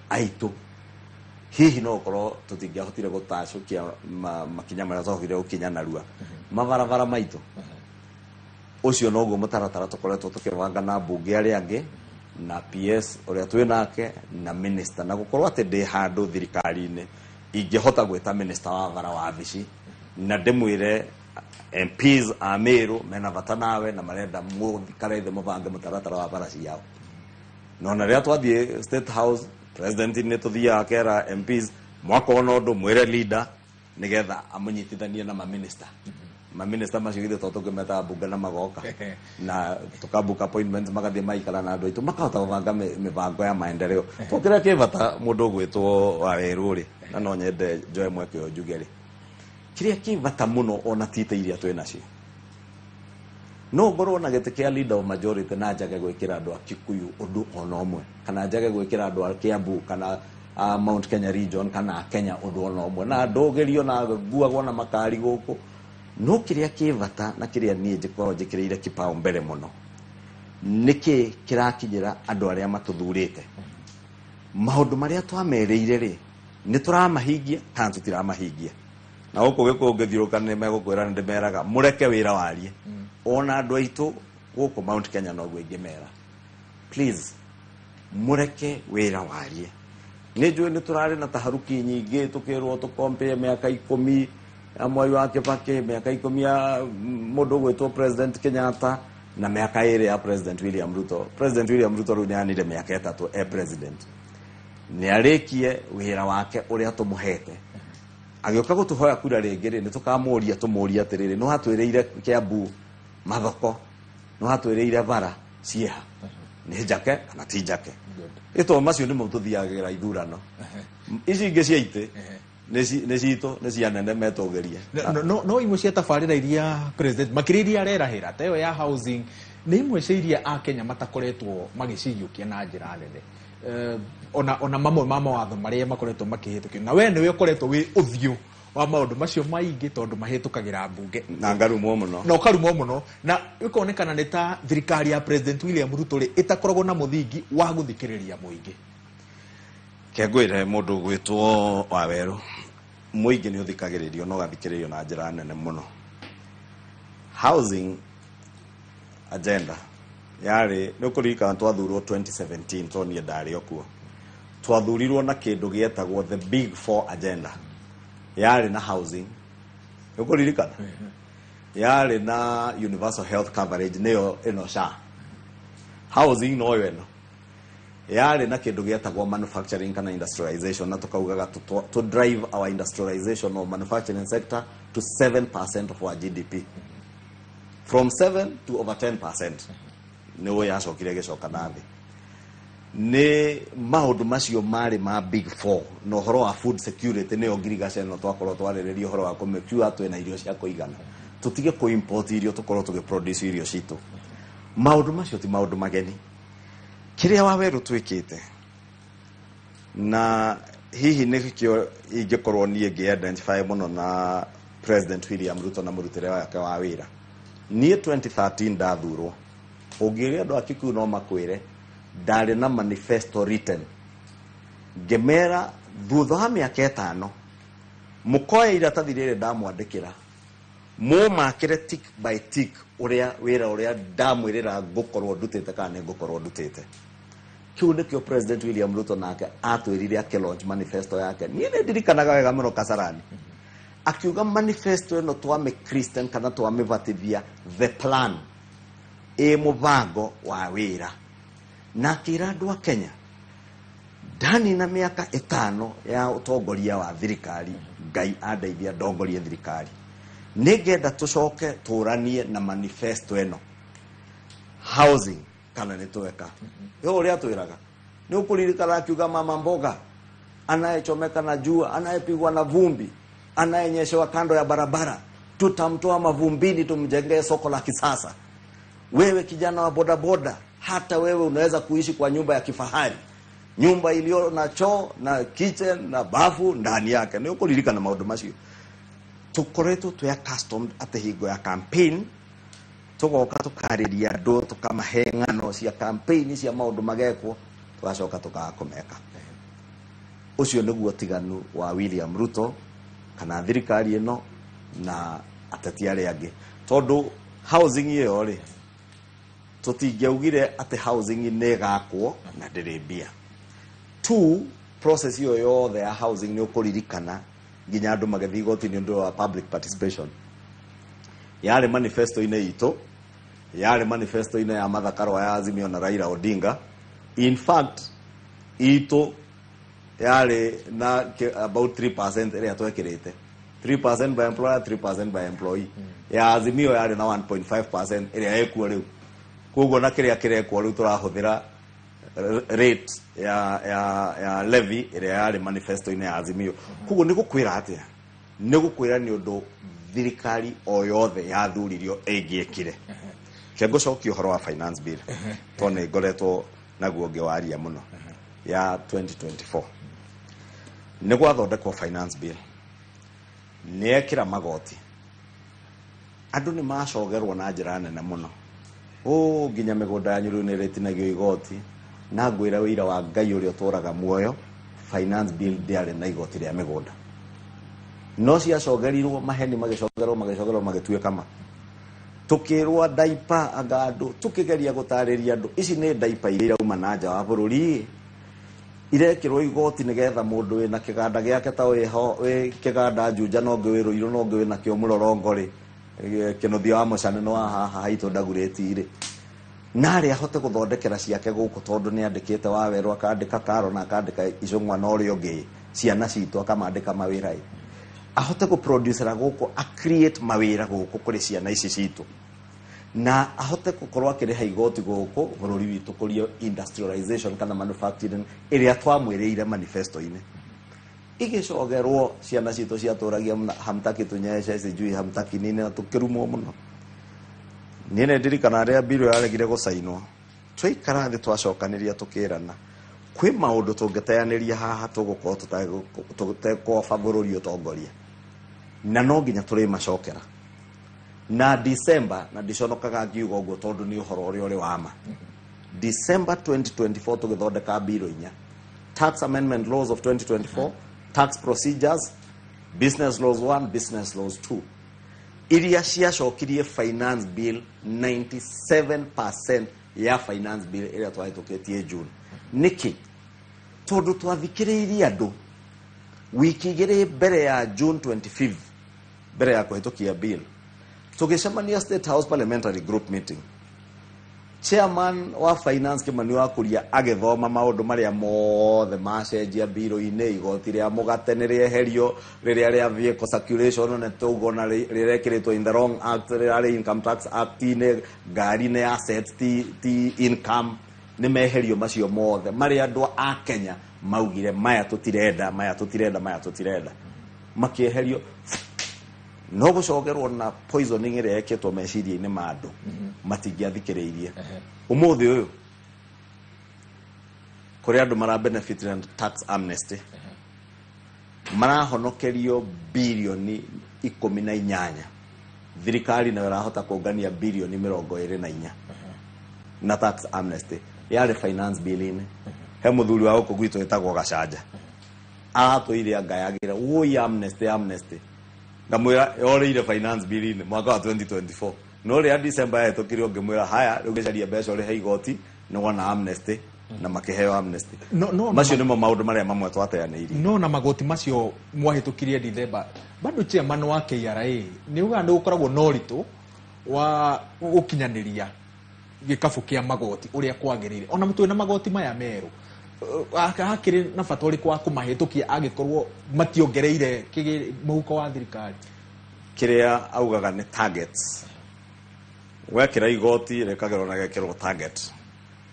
aitũ, hihi no ũkorwo tũtingĩahotire gũtacũkia makinya marĩa twahotire gũkinya narua. Mabarabara maitũ, ũcio noguo mũtaratara tũkoretwo tũkĩbanga na mbunge arĩa angĩ na PS ũrĩa twĩ nake na minister, na gũkorwo atĩ ndĩ handũ thirikari-inĩ ingĩhota gwĩta minister wa bara wabici na ndĩmwĩre MPs a Meru mena bata nawe na marenda mũikare thĩ mũbange mũtaratara wa bara ciao. Na ona rĩrĩa twathiĩ State House, president nĩ tũthiaga akera MPs mwakona ũndũ mwĩre leader nĩgetha amũnyitithanie na maminista. Maminista macio githĩ to tũngĩmetaga mbunge na magoka na tũkabook appointment, magathiĩ maikara na andũ aitũ, makahota gũbanga mĩbango ya maendeleo. To kĩrĩa kĩ bata mũndũ ũgwĩtwo Wawerũ rĩ, na no nyende njoe mweke ũyũ njuge rĩ, kĩrĩa kĩ bata mũno ona ti itĩ iria twĩ nacio, no ngorwo na gĩtĩ kĩa leader of majority na njage gwĩkĩra andũ a Kikuyu ũndũ ona ũmwe, kana njage gwĩkĩra andũ a Kiambu kana a Mount Kenya region kana a Kenya ũndũ ona ũmwe, na ndũgĩrio na nguagwo na makari gũkũ. No kĩrĩa kĩ bata na kĩrĩa niĩ njĩkorwo njĩkĩrĩire kipao mbere mũno nĩkĩ kĩrakinyĩra andũ arĩa matũthurĩte, maũndũ marĩa twamerĩire rĩ, nĩ tũramahingia kana tũtiramahingia. Na gũkũ Gĩkũyũ ũngĩthiũrũka nĩ megũkwĩra nĩ ndĩmeraga mũreke wĩra warie. Ona andũ aitũ gũkũ Mount Kenya noguo ingĩmera, please mũreke wĩra warie. Nĩ njũĩ nĩ tũrarĩ na taharuki nyingĩ, tũkĩrwo tũkompee mĩaka 10 ya Mwai wa Kibaki, mĩaka 10 ya mũndũ ũgwĩtwo President Kenyatta, na mĩaka 2 ya President William Ruto. President William Ruto rĩu nĩ anire mĩaka 3 e president, nĩ arĩkie wĩra wake ũrĩa tũmũhete. Agĩũka gũtũhoya kura rĩngĩ rĩ, nĩ tũkamũria tũmũrie atĩrĩrĩ, nĩ watwĩrĩire Kiambu mathoko, nĩ watwĩrĩire bara ciĩha, nĩ njake kana ti njake? Ĩto macio nĩmo tũthiagĩra ithurano. Ici ingĩ cia itĩ nĩ citũ, nĩ cia nene metũgĩrie. No imwe cia tabarĩra iria president makĩria iria arerahĩra ta ĩyo ya housing nĩ imwe cia iria Akenya matakoretwo magĩciyũkia na njĩra nene. Ona mamwe ma mawatho marĩa makoretwo makĩhĩtũkio, na we nĩwe ũkoretwo wĩ ũthiũ wa maũndũ macio maingĩ tondũ mahĩtũkagĩra mbunge. Na ngarumwo mũno. Na ũkarumwo mũno, na ĩkonekana nĩ ta thirikari ya President William Ruto rĩ ĩtakoragwo na mũthingi wa gũthikĩrĩria mũingĩ. Kengwĩre mũndũ ũgwĩtwo Wawerũ, mũingĩ nĩ ũthikagĩrĩrio na ũgathikĩrĩrio na njĩra nene mũno. Housing Agenda yarĩ, nĩ ũkũririkana twathurwo 2017, tondũ niĩ ndarĩ o kuo, twathurirwo na kĩndũ gĩetagwo the Big Four Agenda. Yarĩ na housing, nĩ ũkũririkana, yarĩ na universal health coverage, nĩyo ĩno SHA, housing noyo ĩno, yarĩ na kĩndũ gĩetagwo manufacturing kana industrialization, na tukaugaga to drive our industrialization or manufacturing sector to 7% of our GDP, from 7 to over 10%. Nĩ yacokire ĩgĩcoka na thĩ. Nĩ maũndũ macio marĩ ma Big Four, na ũhoro wa food security, nĩyo ngirigaca ĩno twakorwo twarĩrĩria ũhoro wa kũ make sure twĩna irio cia kũigana, tũtige kũ import irio, tũkorwo tũgĩ produce irio citũ. Maũndũ macio ti maũndũ mageni. Kĩrĩa Wawerũ twĩkĩte, na hihi nĩkĩo ingĩkorwo niĩ ngĩ-identify mũno na President William Ruto na mũrutĩre wake wa wĩra, niĩ 2013 ndathurwo, ũngĩũria andũ a Kikuyu no makwĩre ndarĩ na manifesto written, ngĩmera thutha wa mĩaka 5 mũkoe iratathi rĩrĩ ndamwandĩkĩra, mũmakĩre tick by tick ũrĩa wĩra ũrĩa ndamwĩrĩra ngũkorwo ndutĩte kana nĩ ngũkorwo ndutĩte. Kĩu nĩkĩo President William Ruto nake atwĩrire akĩ launch manifesto yake. Niĩ nĩ ndirikanaga wega mũno Kasarani akiuga manifesto ĩno twamĩ Christian kana twamĩbatithia the plan, ĩ mũbango wa wĩra, na akĩra andũ a Kenya ndanina mĩaka 5 ya ũtongoria wa thirikari, Ngai andeithia ndongorie thirikari, nĩngenda tũcoke tũranie na manifesto ĩno, housing kana nĩ tweka yo ũrĩa twĩraga. Nĩ ũkũririkana akiuga mama mboga anayechomeka na jua, anayepigwa na vumbi, anayenyeshewa kando ya barabara, tutamtoa mavumbini, tumjengee soko la kisasa. Wewe kijana wa bodaboda, hata wewe unaweza kuishi kwa nyumba ya kifahari, nyumba iliyo na choo na kitchen na bafu ndani yake. Nĩ ũkũririkana maũndũ macio. Tũkoretwo twĩ accustomed atĩ hingo ya campaign tũgoka tũkarĩria andũ, tũkamahe ng'ano cia campaign cia maũndũ magekwo, tũgacoka tũkaga kũmeka. Ũcio nĩguo tiganu wa William Ruto kana thirikari ĩno na ateti arĩa angĩ, tondũ housing ĩyo rĩ, tũtingĩaugire atĩ housing nĩ ĩgakwo na ndĩrĩ mbia. Two, process ĩyo yothe ya housing, nĩ ũkũririkana nginya andũ magĩthiĩ igoti-inĩ ũndũ wa public participation, yarĩ manifesto-inĩ itũ, yarĩ manifesto-inĩ ya Martha Karua ya Azimio na Raila Odinga. In fact, itũ yarĩ na about 3% ĩrĩa twekĩrĩte, 3% by employer, 3% by employee. Ya Azimio yarĩ na 1.5% ĩrĩa ĩkuo rĩu. Koguo na kĩrĩa kĩrekwo rĩu, tũrahũthĩra rate ya levy ĩrĩa yarĩ manifesto-inĩ ya Azimio. Koguo nĩ gũkwĩra atĩa? Nĩ gũkwĩra nĩ ũndũ thirikari o yothe yathuririo ĩngĩekire. Ke ngũcokia ũhoro wa finance bill, tondũ nĩ ngoretwo naguo ngĩwaria mũno, ya 2024. Nĩ gwathondekwo finance bill, nĩ ekĩra magoti, andũ nĩ macogerwo na njĩra nene mũno, ũ nginya mĩgũnda yanyu rĩu nĩ ĩrĩtinagio igoti. Na ngwĩra wĩira wa Ngai ũrĩa ũtũraga muoyo, finance bill ndĩarĩ na igoti rĩa mĩgũnda, no ciacogerirwo maheni, magĩcogerwo, magĩcogerwo, magĩtuĩka ma tukĩrwo diaper. Anga andũ tukĩgeria gũtarĩria andũ ici nĩ diaper iria irauma na nja wa bũrũri, irekĩrwo igoti nĩgetha mũndũ wĩna kĩganda gĩake ta wĩho wĩ kĩganda Juja, no ũngĩ wĩ Rũirũ, no ũngĩ wĩna kĩo Mũrorongo rĩ, kĩnũthia wa Mũcane no wa haha haitũ Ndagurĩti rĩ, narĩ ahote gũthondekera ciake gũkũ, tondũ nĩ andĩkĩte Wawerũ, akandĩka Karo na akandĩka Icũng'wa, na ũrĩa ũngĩ ciana citũ akamandĩka mawĩra ĩ, ahote gũproducera gũkũ, a create mawĩra gũkũ kũrĩ ciana ici citũ, na ahote gũkorwo akĩrĩha igoti gũkũ bũrũri witũ kũrio industrialization kana manufacturing ĩrĩa twamwĩrĩire manifesto-inĩ. Igĩcogerwo ciana citũ ciatũragia hamtaki tunyeshe, sijui hamtaki nini, na tũkĩrumwo mũno. Niĩ nĩ ndirikana rĩrĩa mbirũ yaregire gũcainwo, twaikara thĩ, twacokanĩria, tũkĩrana kwĩ maũndũ tũngĩteanĩria haha tũgũkorwo tũtekwoba bũrũri ũtongoria, na no nginya tũrĩmacokera na December, na ndiconokaga ngiuga ũguo tondũ nĩ ũhoro ũrĩa ũrĩ wa ma. December 2024 tũgĩthondeka mbirũ inya: Tax Amendment Laws of 2024, Tax Procedures, Business Laws 1, Business Laws 2. Iria ciacokirie finance bill 97% ya finance bill ĩrĩa twahĩtũkĩtie June. Nĩkĩ? Tondũ twathikĩrĩirie andũ wiki igĩrĩ mbere ya June 25, mbere ya kũhĩtũkia bill, tũgĩcemania State House parliamentary group meeting. Chairman wa finance Kimani wa Kuria agĩthoma maũndũ marĩa mothe macenjia mbirũ-inĩ, igoti rĩa mũgate nĩ rĩeherio rĩrĩa rĩa vehicle circulation nĩ tũgona rĩrekĩrĩtwo in the wrong act, rĩrarĩ income tax act-inĩ, ngari nĩ assets ti income, nĩ meherio macio mothe marĩa andũ a Kenya maugire maya tũtirenda, maya tũtirenda, maya tũtirenda, makĩeherio. No gũcokerwo na poisoning ĩrĩa ĩkĩtwo meciria-inĩ ma andũ matingĩathikĩrĩirie. Ũmũthĩ ũyũ kũrĩ andũ mara benefit na tax amnesty, marahonokerio birioni 18, thirikari nayo ĩrahota kũngania birioni 24 na tax amnesty yarĩ finance bill-inĩ. He mũthuri wa gũkũ gwitũ wĩtagwo Gacanja aratũire angayagĩra woi amnesty amnesty, ngamwĩra yorĩire finance bill-inĩ mwaka wa 2024, no rĩrĩa December yahĩtũkire ũngĩmwĩra haya rĩu gĩcaria mbeca ũrĩhe igoti nĩ wona amnesty, na makĩheo amnesty. No, macio nĩmo maũndũ marĩa mamwe twateanĩirie. No na magoti macio mwahĩtũkirie December, bado chairman wa KRA nĩ ugaga nĩ gũkoragwo na ũritũ wa gũkinyanĩria gĩkabũ kĩa magoti ũrĩa kwagĩrĩire, ona twĩna magoti maya merũ, hakĩrĩ na bata ũrĩkũ wa kũmahĩtũkia angĩkorwo mationgereire mũhuko wa thirikari? Kĩrĩa augaga nĩ targets, wekĩra igoti rĩkagĩrwo na gekĩrwo target,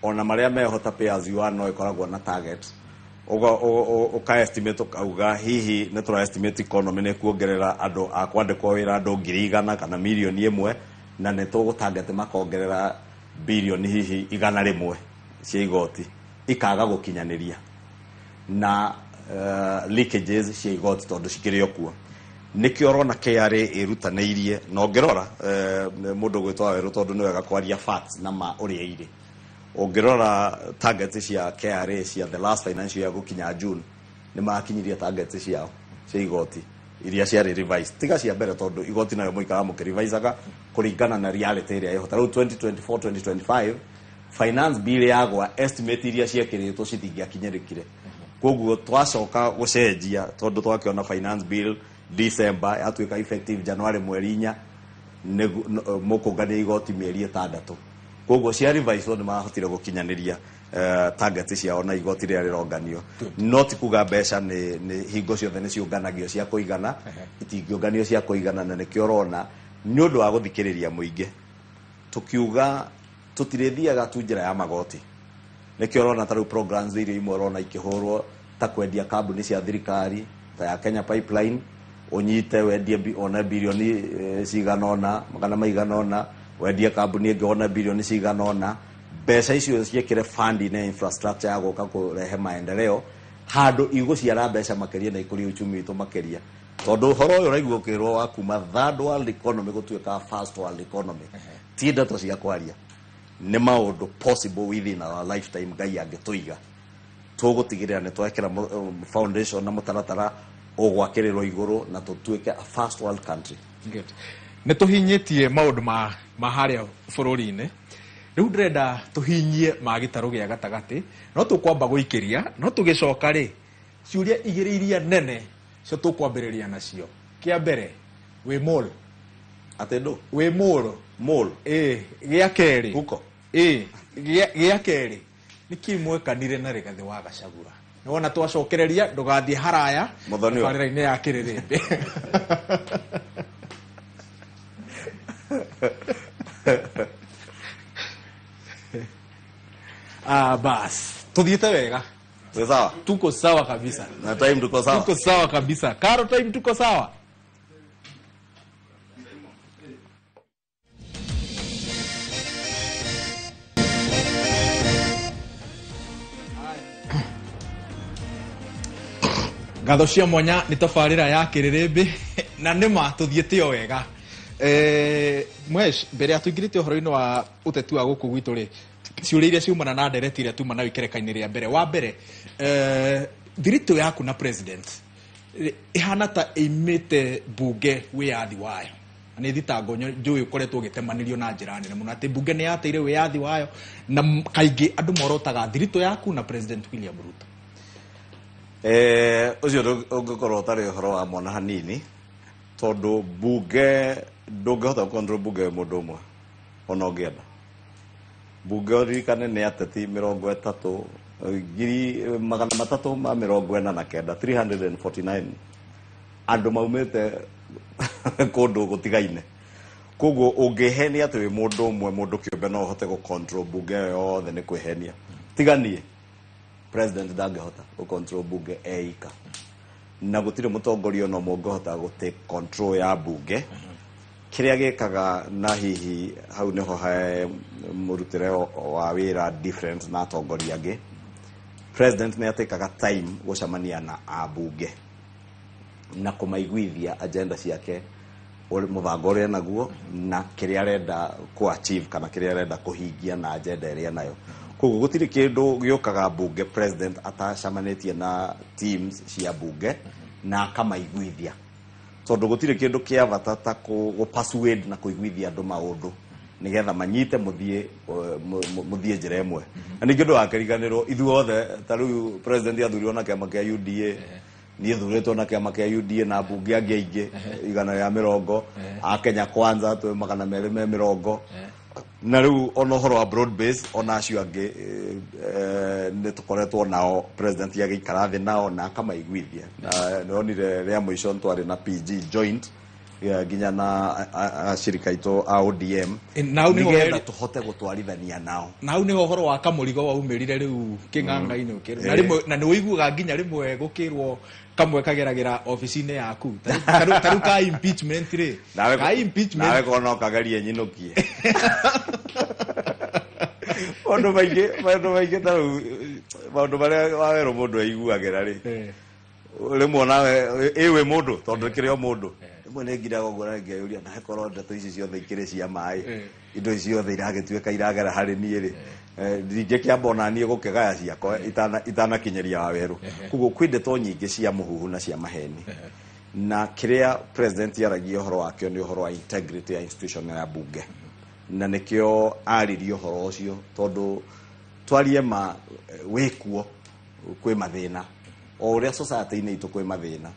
ona marĩa mehota pay as you earn no ĩkoragwo na target. Ũka estimate ũkauga hihi nĩ tũra estimate economy nĩ kuongerera andũ a kwandĩkwo wĩra andũ 100,000 kana 1,000,000, na nĩ tũgũ target makongerera birioni hihi 100 cia igoti, ikaga gũkinyanĩria na leakages cia igoti tondũ cikĩrĩ o kuo. Nĩkĩo ũrona KRA ĩrutanĩirie, na ũngĩrora mũndũ ũgwĩtwo Wawerũ, tondũ nĩ wega kwaria facts na ma ũrĩa irĩ, ũngĩrora targets cia KRA cia the last financial year gũkinya June, nĩ makinyirie targets ciao cia igoti iria ciarĩ revised, tiga cia mbere tondũ igoti nayo mũikaraga mũkĩrevisaga kũringana na reality ĩrĩa ĩho. Ta rĩu 2024 2025 finance bill yagwa, estimate iria ciekĩrĩtwo citingĩakinyĩrĩkire, koguo twacoka gũcenjia tondũ twakĩona finance bill December yatuĩka effective January mweri 4, mũkũngania igoti mĩeri 6, koguo cia revised nĩ marahotire gũkinyanĩria target ciao na igoti rĩrĩa rĩronganio. No ti kuga mbeca nĩ hingo ciothe nĩ ciũnganagio cia kũigana, itingĩũnganio cia kũigana, na nĩkĩo ũrona nĩ ũndũ wa gũthikĩrĩria mũingĩ tũkiuga tũtirĩthiaga tu njĩra ya magoti. Nĩkĩo ũrona ta rĩu programs iria imwe ũrona ikĩhũrwo ta kwendia kambuni cia thirikari ta ya Kenya Pipeline, ũnyite wendie one birioni cigana ũna, magana maigana ũna, wendie kambuni ĩngĩ one birioni cigana ũna, mbeca icio ciĩkĩre fund-inĩ ya infrastructure ya gũka kũrehe maendeleo handũ igũciara mbeca makĩria na ikũrie uchumi witũ makĩria. Tondũ ũhoro ũyũ ũraigua ũkĩrwo wa kuma third world economy gũtuĩka first world economy ti ndeto cia kwaria, nĩ maũndũ possible within our lifetime. Ngai angĩtũiga tũgũtigĩrĩra nĩ twekĩra foundation na mũtaratara ũgwakĩrĩrwo igũrũ na tũtuĩke a first world country. Good. Nĩ tũhinyĩtie maũndũ ma harĩa bũrũri-inĩ, rĩu ndĩrenda tũhinyie ma gĩtarũ gĩa gatagatĩ, no tũkwamba gũikĩria, no tũgĩcoka rĩ ciũria igĩrĩ iria nene cio tũkwambĩrĩria nacio. Kĩa mbere, wĩ mall? Atĩ ndũ? Wĩ mall. Mall. Ĩ, gĩa kerĩ. Huko. Ĩ, gĩa kerĩ, nĩkĩ mwekanire na Rigathĩ wa Gachagua? Nĩwona twacokereria, ndũgathiĩ haraya Mũthoni ũyũ. tabarĩra-inĩ ya Kĩrĩrĩmbĩ. Bas, tuthiĩte wega. Tuko sawa? Tuko sawa kabisa. Na time tuko sawa? Tuko sawa kabisa. Karo, time tuko sawa? Ngatho cia mwanya nĩ tabarĩra ya Kĩrĩrĩmbĩ na nĩma tũthiĩte o wega. Mwesh, mbere ya tũingĩrĩte ũhoro-inĩ wa ũteti wa gũkũ gwitũ rĩ, ciũria iria ciumana na ndereti iria tuma nayo ikereka-inĩ rĩa mbere. Wa mbere, thiritũ yaku na president ĩhana ta ĩimĩte mbunge wĩyathi wayo. Na nĩ thitango njũĩ ũkoretwo ũgĩtemanĩrio na njĩra nene mũno atĩ mbunge nĩ yateire wĩyathi wayo, na kaingĩ andũ morotaga thiritũ yaku na President William Ruto. Ũcio ũngĩkorwo ũtarĩ ũhoro wa mwana hanini, tondũ bunge ndũngĩhota gũ-control bunge wĩ mũndũ ũmwe ona ũngĩenda. Bunge ũririkane nĩ ateti 30, 349, 349 andũ maumĩte kũndũ gũtigaine. Koguo ũngĩhenia atĩ wĩ mũndũ ũmwe, mũndũ kĩũmbe, no ũhote gũ-control bunge ĩyo yothe, nĩ kwĩhenia. Tiga niĩ, president ndangĩhota gũ-control bunge eika, na gũtirĩ mũtongoria ona ũmwe ũngĩhota gũ take control ya bunge. Kĩrĩa gĩkaga, na hihi hau nĩho he mũrutĩre wa wĩra different na atongoria angĩ, president nĩ atĩkaga time gũcemania na ambunge na kũmaiguithia agenda ciake, mũbango ũrĩa naguo na kĩrĩa arenda kũ achieve kana kĩrĩa arenda kũhingia na agenda ĩrĩa nayo. Koguo gũtirĩ kĩndũ gĩũkaga bunge president atacemanĩtie na teams cia bunge na akamaiguithia, tondũ gũtirĩ kĩndũ kĩa bata ta gũ persuade na kũiguithia andũ maũndũ nĩgetha manyite mũthiĩ mũthiĩ njĩra ĩmwe. Na ningĩ ndũgakĩriganĩrwo ithuothe, ta rĩu president athurirwo na kĩama kĩa UDA, niĩ thurĩtwo na kĩama kĩa UDA na mbunge angĩ aingĩ 120 a Kenya Kwanza, twĩ 220. Na rĩu ona ũhoro wa broad base, ona acio angĩ nĩ tũkoretwo nao, president agĩikara thĩ nao na akamaiguithia. Na nĩonire rĩa mũico twarĩ na PG joint nginya na ashirika aitũ a ODM, Na hau nĩho nĩgetha tũhote gũtwarithania nao. Na hau nĩho ũhoro wa kamũrigo waumĩrire rĩu kĩng'ang'a-inĩ ũkĩrwo. Na rĩmwe na nĩ ũiguaga nginya rĩmwe gũkĩrwo kamwe kageragĩra obici-inĩ yaku. Ta rĩu ka impeachment rĩ, ka impeachment. Nawe korwo no kagerie nyinũkie maũndũ maingĩ, ta rĩu maũndũ marĩa wawerwo mũndũ aiguagĩra rĩ, rĩmwe nawe ĩ wĩ mũndũ, tondũ kĩrĩ o mũndũ. Rĩmwe nĩ ngiraga ũguo na ngeyũria, nawe korwo ndeto ici ciothe ikĩrĩ cia maĩ, indo ici ciothe iragĩtuĩka iragera harĩ niĩ rĩ, ndingĩkĩamba ona niĩ gũkĩgaya ciakwa itanakinyĩria wawerũ. Koguo kwĩ ndeto nyingĩ cia mũhuhu na cia maheni, na kĩrĩa president aragia ũhoro wakĩo nĩ ũhoro wa integrity ya institution ya bunge, na nĩkĩo aririe ũhoro ũcio, tondũ twarie ma wĩkuo kwĩ mathĩna o ũrĩa society-inĩ itũ kwĩ mathĩna,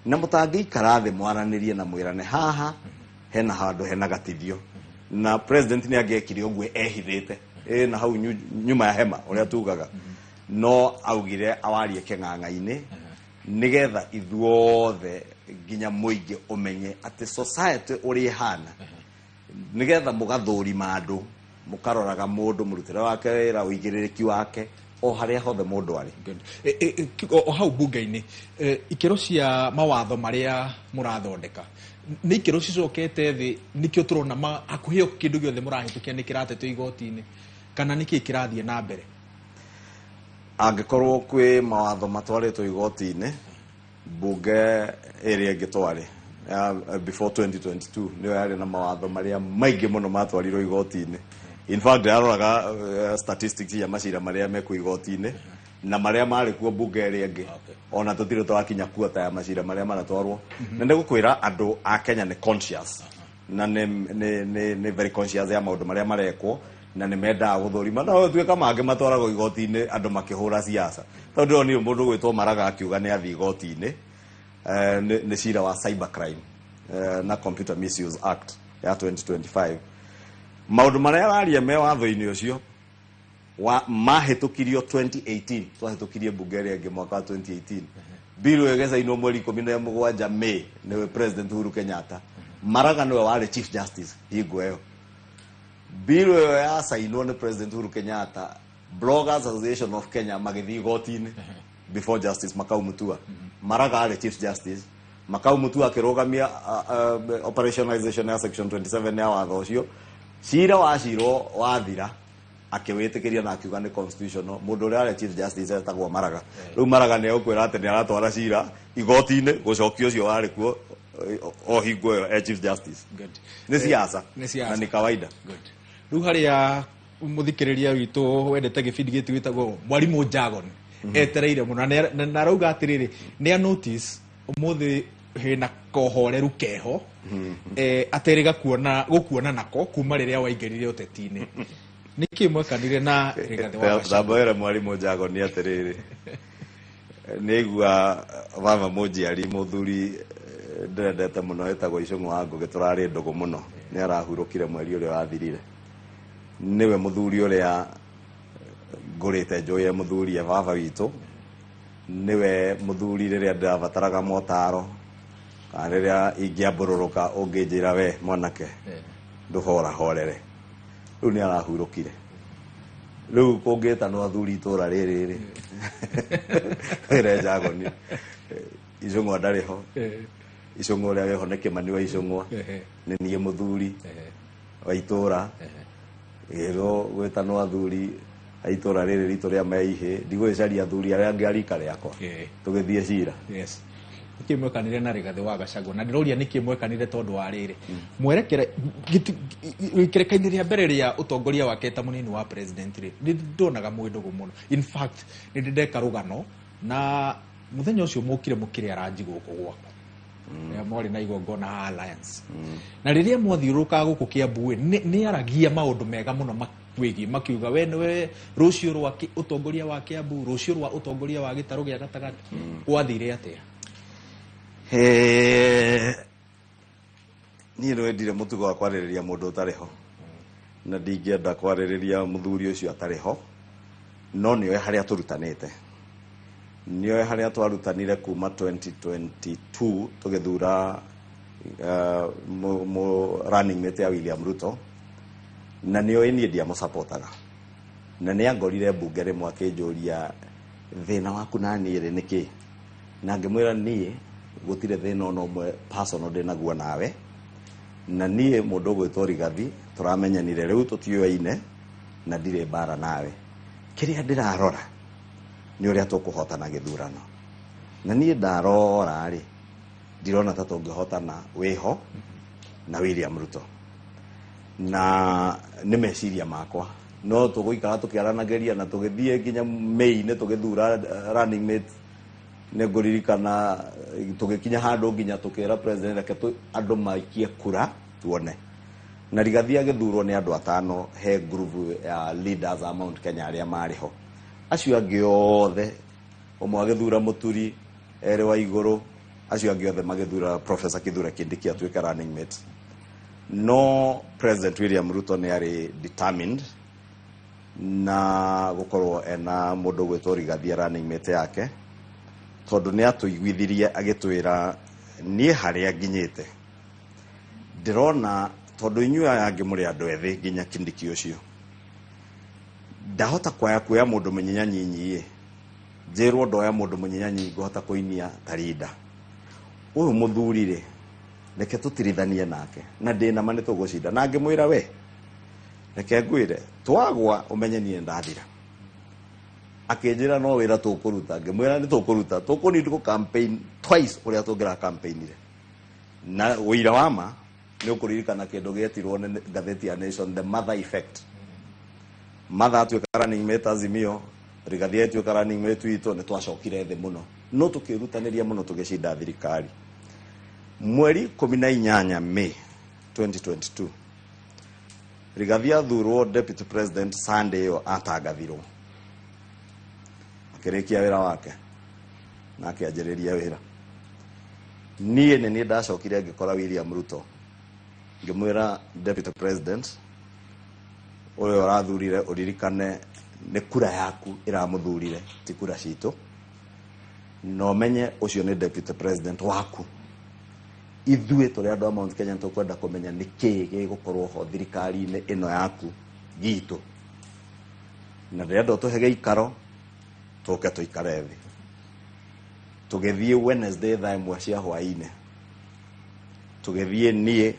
na mũtangĩikara thĩ mwaranĩrie na mwĩrane haha hena handũ hena gatithio. Na president nĩ angĩekire ũguo ehithĩte ĩ na hau nyuma ya hema ũrĩa tugaga, no augire awarie kĩng'ang'a-inĩ nĩgetha ithuothe nginya mũingĩ ũmenye atĩ society ũrĩa ĩhana, nĩgetha mũgathũrima andũ, mũkaroraga mũndũ mũrutĩre wake wĩra, ũigĩrĩrĩki wake, o harĩa hothe mũndũ arĩ. Good. O hau bunge-inĩ, ikĩro cia mawatho marĩa mũrathondeka nĩ ikĩro cicokete thĩ, nĩkĩo tũrona hakuhĩ o kĩndũ gĩothe mũrahĩtũkia nĩ kĩratetwo igoti-inĩ, kana nĩkĩ kĩrathiĩ na mbere? Angĩkorwo kwĩ mawatho matwarĩtwo igoti-inĩ, bunge ĩrĩa ĩngĩ twarĩ ya before 2022 nĩyo yarĩ na mawatho marĩa maingĩ mũno matwarirwo igoti-inĩ. In fact, yaroraga statistics ya macira marĩa mekwo igoti-inĩ na marĩa marĩ kuo bunge ĩrĩa ĩngĩ, ona tũtirĩ tũrakinya kuota ya macira marĩa maratwarwo. Na nĩ gũkwĩra andũ a Kenya nĩ conscious na nĩ very conscious ya maũndũ marĩa marekwo, na nĩ mendaga gũthũrima, no tuĩka mangĩ matwaragwo igoti-inĩ andũ makĩhũra siasa, tondũ ndĩronire mũndũ gwĩtwo Maraga akiuga nĩ athiĩ igoti-inĩ, nĩ cira wa cyber crime na Computer Misuse Act ya 2025. Maũndũ marĩa araria me watho-inĩ ũcio wa mahĩtũkirio 2018, twahĩtũkirie bunge ĩrĩa ĩngĩ mwaka wa 2018, bill ĩyo ĩgĩcainwo mweri 17 May nĩwe President Uhuru Kenyatta. Maraga nĩwe warĩ Chief Justice hingo ĩyo bill ĩyo yacainwo nĩ President Uhuru Kenyatta. Bloggers Association of Kenya magĩthiĩ igoti-inĩ before Justice Makau Mutua. Maraga arĩ Chief Justice. Makau Mutua akĩrũgamia operationalization ya section 27 ya watho ũcio. Cira wacirwo wathira, akĩwĩtĩkĩria na akiuga nĩ constitutional. Mũndũ ũrĩa warĩ Chief Justice etagwo Maraga. Rĩu Maraga nĩ egũkwĩra atĩ nĩ aratwara cira igoti-inĩ gũcokia ũcio warĩ kuo o hingo ĩyo e Chief Justice. Nĩ siasa. Nĩ siasa. Na nĩ kawaida. Good. Rĩu harĩa mũthikĩrĩria witũ wendete gĩbindi gĩtũ gĩtagwo Mwarimũ Jagon etereire mũno, na arauga atĩrĩrĩ, nĩ a notice ũmũthĩ. Hena kohoreru keho aterĩga kuona gũkuona nako kuma rĩrĩa waingĩrire ũteti-inĩ. Nĩkĩ mwekanire na Rigathĩ wa Gachagua? Thamba mwarimũ Njagoni atĩrĩrĩ, nĩigua baba mũnjiari mũthuri ndĩrendete mũno ĩtagwo Icũng'ũ wa Ngũgĩ, tũrarĩ ndũgũ mũno, nĩ arahurũkire mweri ũrĩa wathirire. Nĩwe mũthuri ũrĩa ngũrĩte njũĩ e mũthuri e baba witũ, nĩwe mũthuri rĩrĩa ndĩrabataraga motaro kana rĩrĩa ingĩambũrũrũka ũngĩnjĩra we mwanake ndũhora horere. Rĩu nĩ arahurũkire. Rĩu kũngĩtanwo athuri itũra rĩrĩ rĩ, wĩre Njagoni Icũng'wa ndarĩ ho. Icũng'wa ũrĩa wĩho nĩ Kĩmani wa Icũng'wa, nĩ niĩ mũthuri wa itũra. Ĩrwo gwĩtanwo athuri a itũra rĩrĩ ritũ rĩa Meihĩ, ndigũgĩcaria athuri arĩa angĩ a rika rĩakwa, tũgĩthiĩ cira. Yes, nĩkĩ mwekanire na Rigathĩ wa Gachagua? Na ndĩroria nĩkĩ mwekanire tondũ wa rĩrĩ mwerekera gĩkereka-inĩ rĩa mbere rĩa ũtongoria wake ta mũnini wa president rĩ, nĩ ndonaga mwĩ ndũgũ mũno. In fact, nĩ ndĩ ndeka rũgano na mũthenya ũcio mũkire mũkĩrĩa ranji gũkũ gwakwa rĩrĩa mwarĩ na igongona ha Alliance, na rĩrĩa mwathiũrũrũkaga gũkũ Kiambu ĩ, nĩ aragia maũndũ mega mũno makwĩgiĩ, makiuga we nĩwe rũciũ rwa ũtongoria wa Kiambu, rũciũ rwa ũtongoria wa gĩtarũ gĩa gatagatĩ. Gwathire atĩa? Niĩ nĩ wendire mũtugo wa kwarĩrĩria mũndũ ũtarĩ ho, na ndingĩenda kwarĩrĩria mũthuri ũcio atarĩ ho, no nĩoĩ harĩa tũrutanĩte, nĩoĩ harĩa twarutanire kuma 2022 tũgĩthura running mate ya William Ruto, na nĩoĩ niĩ ndiamũcapotaga, na nĩ angorire mbunge rĩmwe akĩnjũria, thĩna waku na niĩ rĩ nĩ kĩ? Na ngĩmwĩra niĩ gũtirĩ thĩna ona ũmwe personal ndĩnaguo nawe, na niĩ mũndũ ũgwĩtwo Rigathi tũramenyanire rĩu tũtiũaine na ndirĩ mbara nawe. Kĩrĩa ndĩrarora nĩ ũrĩa tũkũhotana gĩthurano, na niĩ ndarora rĩ, ndirona ta tũngĩhotana wĩho na William Ruto, na nĩ meciria makwa, no tũgũikara tũkĩaranagĩria na tũgĩthiĩ nginya May-inĩ tũgĩthura running mate. Nĩ ngũririkana tũgĩkinya handũ nginya tũkĩra president reke andũ maikie kura tuone, na Rigathi agĩthurwo nĩ andũ atano he group ya leaders a Mount Kenya arĩa marĩ ho. Acio angĩ othe, ũmwe agĩthura Mũturi, erĩ wa igũrũ, acio angĩ othe magĩthura Professor Kithure Kindiki atuĩke running mate. No President William Ruto nĩ arĩ determined na gũkorwo ena mũndũ ũgwĩtwo Rigathi running mate yake, tondũ nĩ atũiguithirie agĩtwĩra, niĩ harĩa nginyĩte ndĩrona tondũ inyuĩ aya angĩ mũrĩ andũ ethĩ, nginya Kindiki ũcio ndahota kwaya kuoya mũndũ mũnyinyanyinyi ĩ, njĩrwo ndoya mũndũ mũnyinyanyinyi ngũhota kũinia ta rinda ũyũ mũthuri rĩ, reke tũtirithanie nake na ndĩna ma nĩ tũgũcinda. Na ngĩmwĩra, we reke ngwĩre, twagwa ũmenye niĩ ndathira. Akĩnjĩra no wĩra tũkũruta. Ngĩmwĩra nĩ tũkũruta, tũkũneed gũ campaign twice ũrĩa tũngĩra campaignire. Na ũira wa ma nĩ ũkũririkana kĩndũ gĩetirwo nĩ ngathĩti ya Nation, the mother effect. Mother atuĩka running mate Azimio, Rigathi atuĩka running mate witũ, nĩ twacokire thĩ mũno, no tũkĩrutanĩria mũno tũgĩcinda thirikari. Mweri 18 May 2022 Rigathi athurwo deputy president. Sunday ĩyo atangathirwo, akĩrĩkia wĩra wake na akĩanjĩrĩria wĩra. Niĩ nĩ niĩ ndacokire ngĩkora William Ruto, ngĩmwĩra, deputy president ũrĩa ũrathurire, ũririkane nĩ kura yaku ĩramũthurire, ti kura citũ, na ũmenye ũcio nĩ deputy president waku. Ithuĩ tũrĩ andũ a Mount Kenya tũkwenda kũmenya nĩ kĩĩ gĩgũkorwo ho thirikari-inĩ ĩno yaku gitũ, na ndĩrenda ũtũhe gĩikaro tũke tũikare thĩ. Tũgĩthiĩ Wednesday thaa 1 cia hwaĩ-inĩ, tũgĩthiĩ niĩ,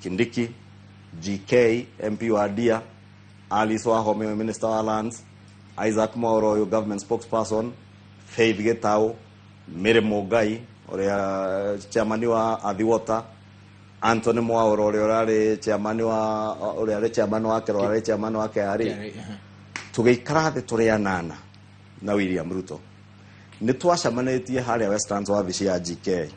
Kindiki, GK MP wa Ndia, Alice Wahome minister wa lands, Isaac Mwauro ũyũ government spokesperson, Faith Gitau, Mary Mungai ũrĩa chairman wa Athi Water, Anthony Mwauro ũrĩa ũrarĩ chairman wa ũrĩa arĩ chairman wa KERO, arĩ chairman wa KRA. Tũgĩikara thĩ tũrĩ anana na William Ruto. Nĩ twacemanĩtie harĩa Westlands wabici ya GK.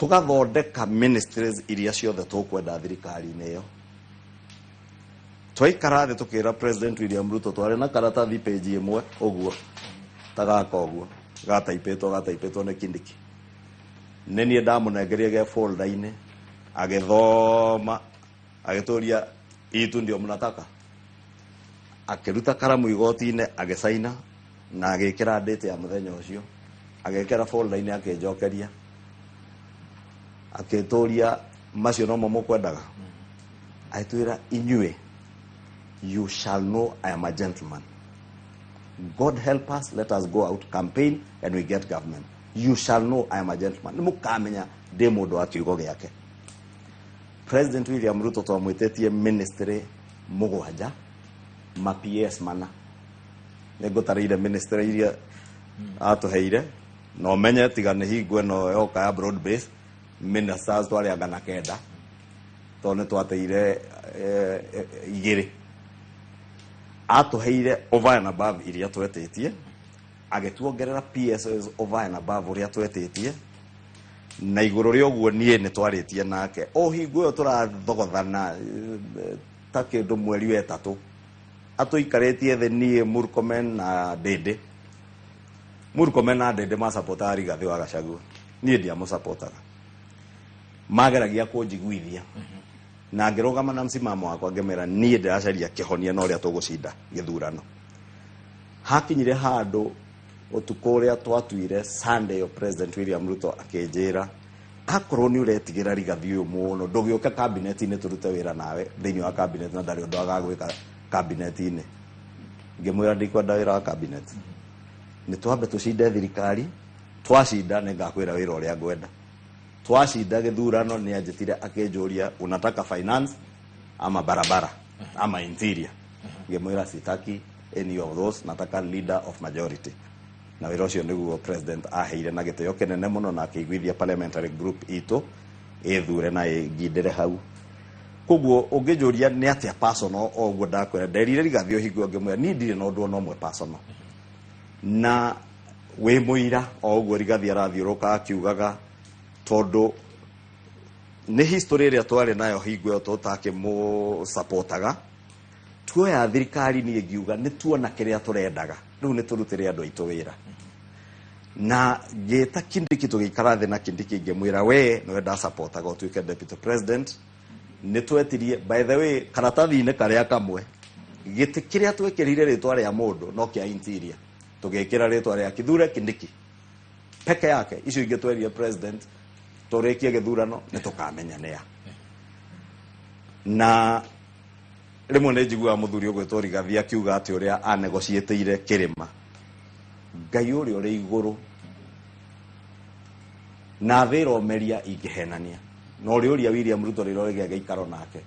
Tũgathondeka ministries iria ciothe tũkwenda thirikari-inĩ ĩyo. Twaikara thĩ tũkĩra President William Ruto, twarĩ na karatathi page ĩmwe ũguo ta gaka ũguo, gataipĩtwo nĩ Kindiki. Nĩ niĩ ndamũnengerie ge folder-inĩ, agĩthoma, agĩtũria itu ndio mnataka. Akĩruta karamu igoti-inĩ, agĩcaina na agĩkĩra date ya mũthenya ũcio, agĩkĩra folder-inĩ, akĩnjokeria, akĩtũria macio nomo mũkwendaga. Agĩtwĩra inyuĩ, you shall know I am a gentleman. God help us, let us go out campaign and we get government. You shall know I am a gentleman. Nĩ mũkamenya ndĩ mũndũ wa kiugo gĩake. President William Ruto twamwĩtĩtie ministry 7, ma PS 4. Nĩ ngũtarĩire ministry iria atũheire, na ũmenye tiga nĩ hingo ĩno yoka ya broad base, ministers twarĩ anga na 9, tondũ nĩ twateire 2. Atũheire over and above iria twetĩtie, agĩtuongerera PSs over and above ũrĩa twetĩtie, na igũrũ rĩa ũguo niĩ nĩ twarĩtie nake o hingo ĩyo tũrathogothana ta kĩndũ mweri wa 3, atũikarĩtie thĩ niĩ Murkomen na Ndĩndĩ. Murkomen na Ndĩndĩ macapotaga Rigathĩ wa Gachagua, niĩ ndiamũcapotaga, mageragia kũnjiguithia na ngĩrũgama na msimamo wakwa, ngĩmera niĩ ndĩracaria kĩhonia na ũrĩa tũgũcinda gĩthurano. Hakinyire handũ ũtukũ ũrĩa twatuire Sunday yo President William Ruto akĩnjĩra, akorwo nĩ ũretigĩra Rigathĩ ũyũ mũno, ndũgĩũke cabinet-inĩ tũrute wĩra nawe thĩinĩ wa cabinet, na ndarĩ ũndũ agagwĩka cabinet-inĩ. Ngĩmwĩra ndikwenda wĩra wa cabinet, nĩ twambe tũcinde thirikari, twacinda nĩ ngakwĩra wĩra ũrĩa ngwenda. Twacinda gĩthurano nĩ anjĩtire akĩnjũria, unataka finance ama barabara ama interior? Ngĩmwĩra sitaki any of those, nataka leader of majority. Na wĩra ũcio nĩguo president aheire na gĩtĩo kĩnene mũno, na akĩiguithia parliamentary group itũ ĩthure na ĩngindĩre hau. Koguo ũngĩnjũria nĩ atĩa personal, o ũguo ndakwĩra, nderire Rigathĩ hingo ngĩmwĩra niĩ ndirĩ na ũndũ ona ũmwe personal, na wĩ mũira o ũguo Rigathĩ arathiũrũka akiugaga, tondũ nĩ history ĩrĩa twarĩ nayo hingo ĩyo tũtakĩmũcapotaga. Tuoya thirikari niĩ ngiuga nĩ tuona kĩrĩa tũrendaga, rĩu nĩ tũrutĩre andũ aitũ wĩra. Na ngĩta Kindiki, tũgĩikara thĩ na Kindiki, ngĩmwĩra we nĩwe ndacapotaga ũtuĩke deputy president. Nĩ twetirie, by the way, karatathi-inĩ karĩa kamwe gĩtĩ kĩrĩa twekĩrire rĩtwa rĩa mũndũ no kĩa interior, tũgĩkĩra rĩtwa rĩa Kithure Kindiki peke yake. Icio ingĩ twerire president tũrĩkie gĩthurano nĩ tũkamenya nĩa. Na rĩmwe nĩ njiguaga mũthuri ũgwĩtwo Rigathĩ akiuga atĩ ũrĩa anegociĩtĩire kĩrĩma, Ngai ũrĩa ũrĩ igũrũ na thĩ ĩromeria ingĩhenania, na ũrĩa ũria William Ruto rĩrĩa ũrĩgĩa gĩikaro nake,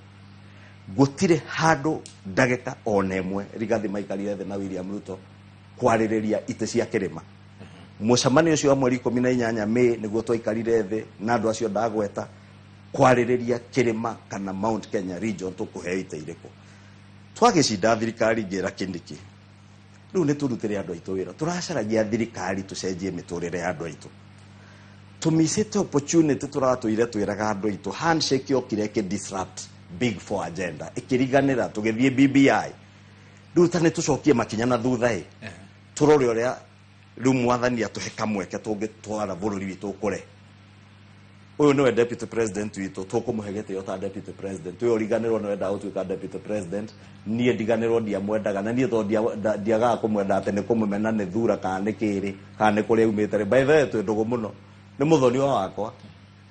gũtirĩ handũ ndagĩka ona ĩmwe Rigathĩ maikarire thĩ na William Ruto kwarĩrĩria itĩ cia kĩrĩma. Mũcemanio ũcio wa mweri 18 May nĩguo twaikarire thĩ na andũ acio ndagweta kwarĩrĩria kĩrĩma kana Mount Kenya region tũkũheo itĩ irĩkũ. Twagĩcinda thirikari, ngĩra Kindiki rĩu nĩ tũrutĩre andũ aitũ wĩra, tũracaragia thirikari tũcenjie mĩtũrĩre ya andũ aitũ. Tũmicĩte opportunity tũratũire twĩraga andũ aitũ, handshake yokire ĩkĩ disrupt big four agenda, ĩkĩriganĩra, tũgĩthiĩ BBI. Rĩu ta nĩ tũcokie makinya na thutha ĩ, tũrore ũrĩa rĩu mwathani atũhe kamweke tũngĩtwara bũrũri witũ ũkũre. Ũyũ nĩwe deputy president witũ, tũkũmũhe gĩtĩo ta deputy president. Ũyũ ũriganĩrwo nĩwe endaga gũtuĩka deputy president, niĩ ndiganĩrwo ndiamwendaga, na niĩ tondũ ndiagaga kũmwenda atĩ nĩ kũmũmena nĩ thura kana nĩ kĩrĩ kana nĩ kũrĩa aumĩte rĩ. By the way, twĩ ndũgũ mũno, nĩ mũthoni wakwa,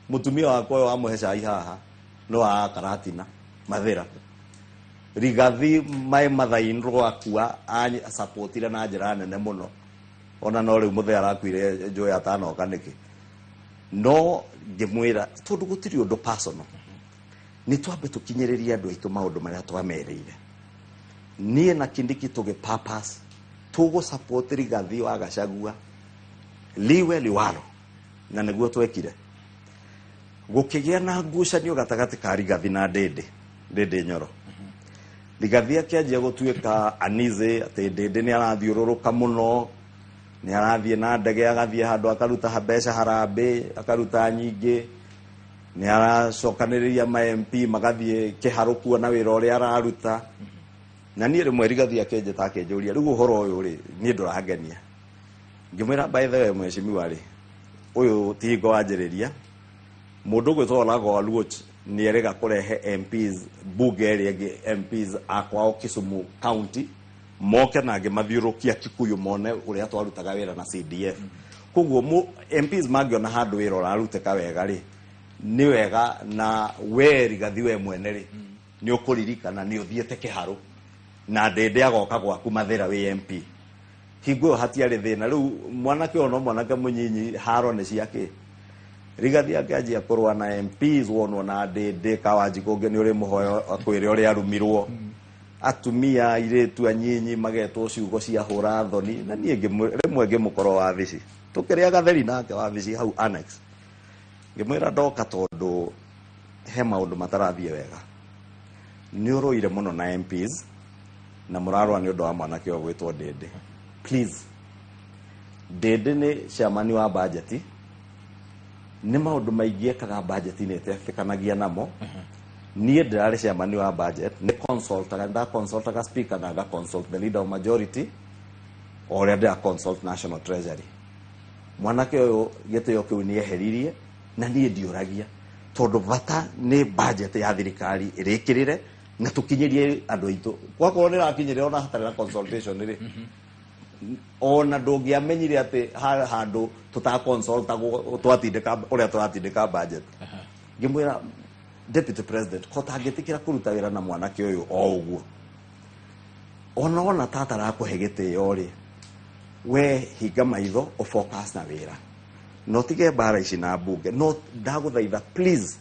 mũtumia wakwa ũyũ wamũhe cai haha nĩ wa Karatina Mathĩra. Rigathi my mother in law akua supportire na njĩra nene mũno, ona no rĩu mũthee arakuire njũĩ atanoka nĩkĩ. No ngĩmwĩra tondũ gũtirĩ ũndũ personal, nĩ twambe tũkinyĩrĩrie andũ aitũ maũndũ marĩa twamerĩire. Niĩ na Kindiki tũgĩ purpose tũgũ support Rigathi wa Gachagua liwe liwalo, na nĩguo twekire. Gũkĩgĩa na ngucanio gatagatĩ ka Rigathi na Ndĩndĩ, Ndĩndĩ Nyoro. Rigathi akĩanjia gũtuĩka anize atĩ Ndĩndĩ nĩ arathiũrũrũka mũno, nĩ arathiĩ na ndege agathiĩ handũ akaruta mbeca harambĩ, akaruta nyingĩ. Nĩ aracokanĩrĩria ma MP magathiĩ kĩharũ kuona wĩra ũrĩa araruta. Na niĩ rĩmwe Rigathi akĩnjĩta akĩnjũria, rĩu ũhoro ũyũ rĩ, niĩ ndũrangenia. Ngĩmwĩra, by the way, mheshimiwa rĩ, ũyũ ti hingo wanjĩrĩria. Mũndũ ũgwĩtwo Olago Aluoch nĩ erĩga kũrehe MPs bunge ĩrĩa ĩngĩ, MPs a kwao Kisumu County moke na ngĩmathiũrũkia Kikuyu mone ũrĩa twarutaga wĩra na CDF. Koguo MPs mangĩona handũ wĩra ũrarutĩka wega rĩ, nĩ wega. Na we Rigathi, we mwene rĩ, nĩ ũkũririkana nĩ ũthiĩte kĩharũ na ndĩndĩ agoka gwaku Mathĩra wĩ MP. Hingo ĩyo hatiarĩ thĩna. Rĩu mwanake ũyũ no mwanake mũnyinyi, haro nĩ ciake. Rigathi akĩanjia kũrũa na MPs, wonwo na ndĩndĩ Kawanjikũ ũngĩ nĩ ũrĩ mũhoyo akwĩre ũrĩa arumirwo, atumia airĩtu anyinyi magetwo ciugo cia hũra thoni. Na niĩ rĩmwe ngĩmũkorwo wabici, tũkĩrĩa gatheri nake wabici hau annex, ngĩmwĩra ndoka tondũ he maũndũ matarathiĩ wega. Nĩ ũrũire mũno na MPs na mũrarũa nĩ ũndũ wa mwanake ũyũ gwĩtwo Ndĩndĩ. Please, Ndĩndĩ nĩ chairman wa budget, nĩ maũndũ maingĩ ekaga budget-inĩ ĩtetĩkanagia namo. Niĩ ndĩrarĩ chairman wa budget, nĩ consultaga, nda consultaga speaker na nga consult the leader of majority o ũrĩa ndĩra consult National Treasury. Mwanake ũyũ gĩtĩo kĩu nĩ eheririe, na niĩ ndiũragia tondũ bata nĩ budget ya thirikari ĩrĩkĩrĩre na tũkinyĩrie andũ aitũ. Gwakorwo nĩ ĩrakinyĩrĩra ona hatarĩ na consultation rĩ, ona ndũngĩamenyire atĩ handũ tũtaconsultagwo twatindĩka ũrĩa tũratindĩka budget. Ngĩmwĩra, deputy president, ko tangĩtĩkĩra kũruta wĩra na mwanake ũyũ o ũguo, ona wona tata arakũhe gĩtĩo rĩ, we hinga maitho, ũfocus na wĩra na ũtige mbara ici na mbunge. No ndagũthaitha, please.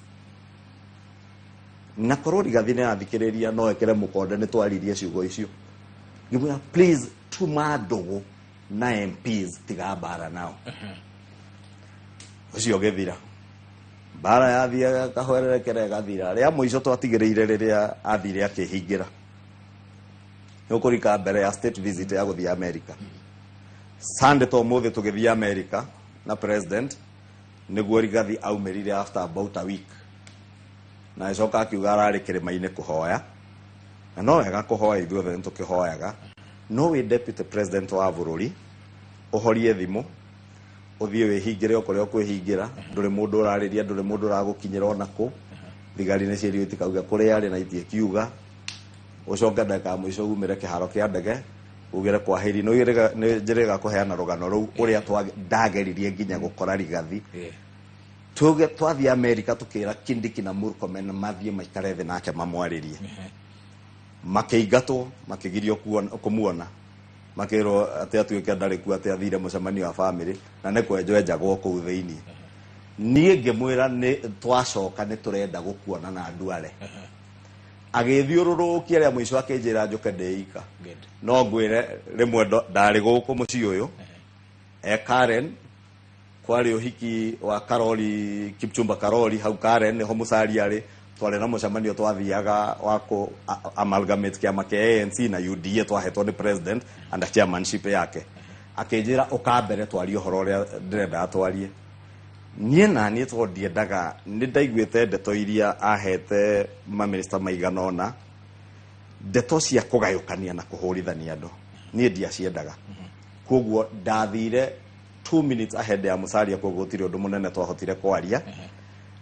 Na korwo Rigathi nĩ athikĩrĩria, no ekĩre mũkonde nĩ twaririe ciugo icio. Ngĩmwĩra, please, tuma ndũgũ na MPs, tiga mbara nao. Ũcio ũgĩthira, mbara yathiaga kahwererekera ĩgathira. Rĩa mũico twatigĩrĩire rĩrĩa athire akĩhingĩra nĩ ũkũrika mbere ya state visit ya gũthiĩ America. Sunday to mũthĩ tũgĩthiĩ America na president, nĩguo Rigathi aumĩrire after about a week, na agĩcoka akiuga ararĩ kĩrĩma-inĩ kũhoya. Na no wega kũhoya, ithuothe nĩ tũkĩhoyaga, no wĩ deputy president wa bũrũri, ũhorie thimũ, ũthiĩ wĩhingĩre o kũrĩa ũkwĩhingĩra. Ndũrĩ mũndũ ũrarĩria, ndũrĩ mũndũ ũragũkinyĩra ona kũ. Thigari nĩ ciĩrirwo itikauge kũrĩa arĩ na itiĩkiuga. Ũcoke ndagĩka ya mũico umĩre kĩharo kĩa ndege ugĩre kwahĩri. Nĩ njĩrĩga kũheana rũgano rũu ũrĩa ndageririe nginya gũkora Rigathi. Tuge twathiĩ America, tukĩra Kindiki na Murkomen mathiĩ maikare thĩ nake mamwarĩrie. Makĩingatwo, makĩgirio kũmuona, makĩrwo atĩ atuĩke ndarĩ kuo, atĩ athire mũcemanio wa family na nĩ kwenjwo enjagwo kũu thĩinĩ. Niĩ ngĩmwĩra nĩ twacoka nĩ tũrenda gũkuona na Nduare. Agĩthiũrũrũkia, rĩa mũico akĩnjĩra njũke ndĩika. No ngwĩre rĩmwe ndarĩ gũkũ mũciĩ ũyũ e Karen, kwarĩ ũhiki wa Karori, Kipchumba Karori, hau Karen nĩho Musalia arĩ. Twarĩ na mũcemanio twathiaga wa kũ amalgamate kĩama kĩa ANC na UDA, twahetwo nĩ president under chairmanship yake. Akĩnjĩra ũka mbere twarie ũhoro ũrĩa ndĩrendaga twarie. Niĩ na niĩ tondũ ndiendaga, nĩ ndaiguĩte ndeto iria ahete mamĩnĩsta maigana ũna, ndeto cia kũgayũkania na kũhũrithania andũ, niĩ ndiaciendaga. Koguo ndathire 2 minutes ahead ya Musalia, koguo gũtirĩ ũndũ mũnene twahotire kwaria.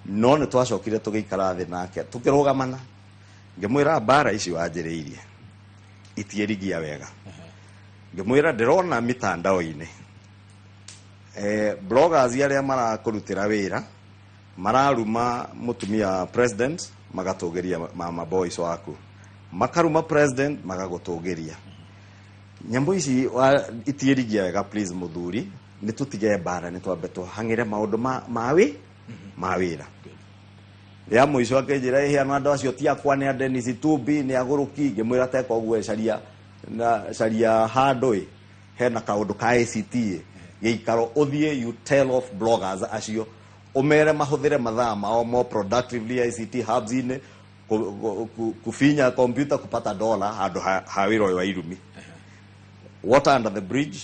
No nĩ twacokire tũgĩikara thĩ nake, tũkĩrũgamana, ngĩmwĩra mbara ici wanjĩrĩirie itiĩrigia wega. Ngĩmwĩra ndĩrona mitandao-inĩ bloggers arĩa marakũrutĩra wĩra mararuma mũtumia wa president, magatũgĩria mama boys waku, makaruma president, magagũtũgĩria. Nyamũ ici itiĩrigia wega. Please mũthuri, nĩ tũtige mbara, nĩ twambe tũhang'ĩre maũndũ ma wĩra. Rĩa mũico akĩnjĩra, ĩhĩ, andũ acio ti akwa, nĩ a Dennis Itumbi, nĩ agũrũki. Ngĩmwĩra teka ũguo, caria na caria handũ ĩ hena kaũndũ ka ACT ĩ gĩikaro, ũthiĩ you tell off bloggers acio, ũmere mahũthĩre mathaa mao more productively ICT hubs-inĩ kufinya computer kupata dola handũ ha wĩra ũyũ wa irumi. Water under the bridge.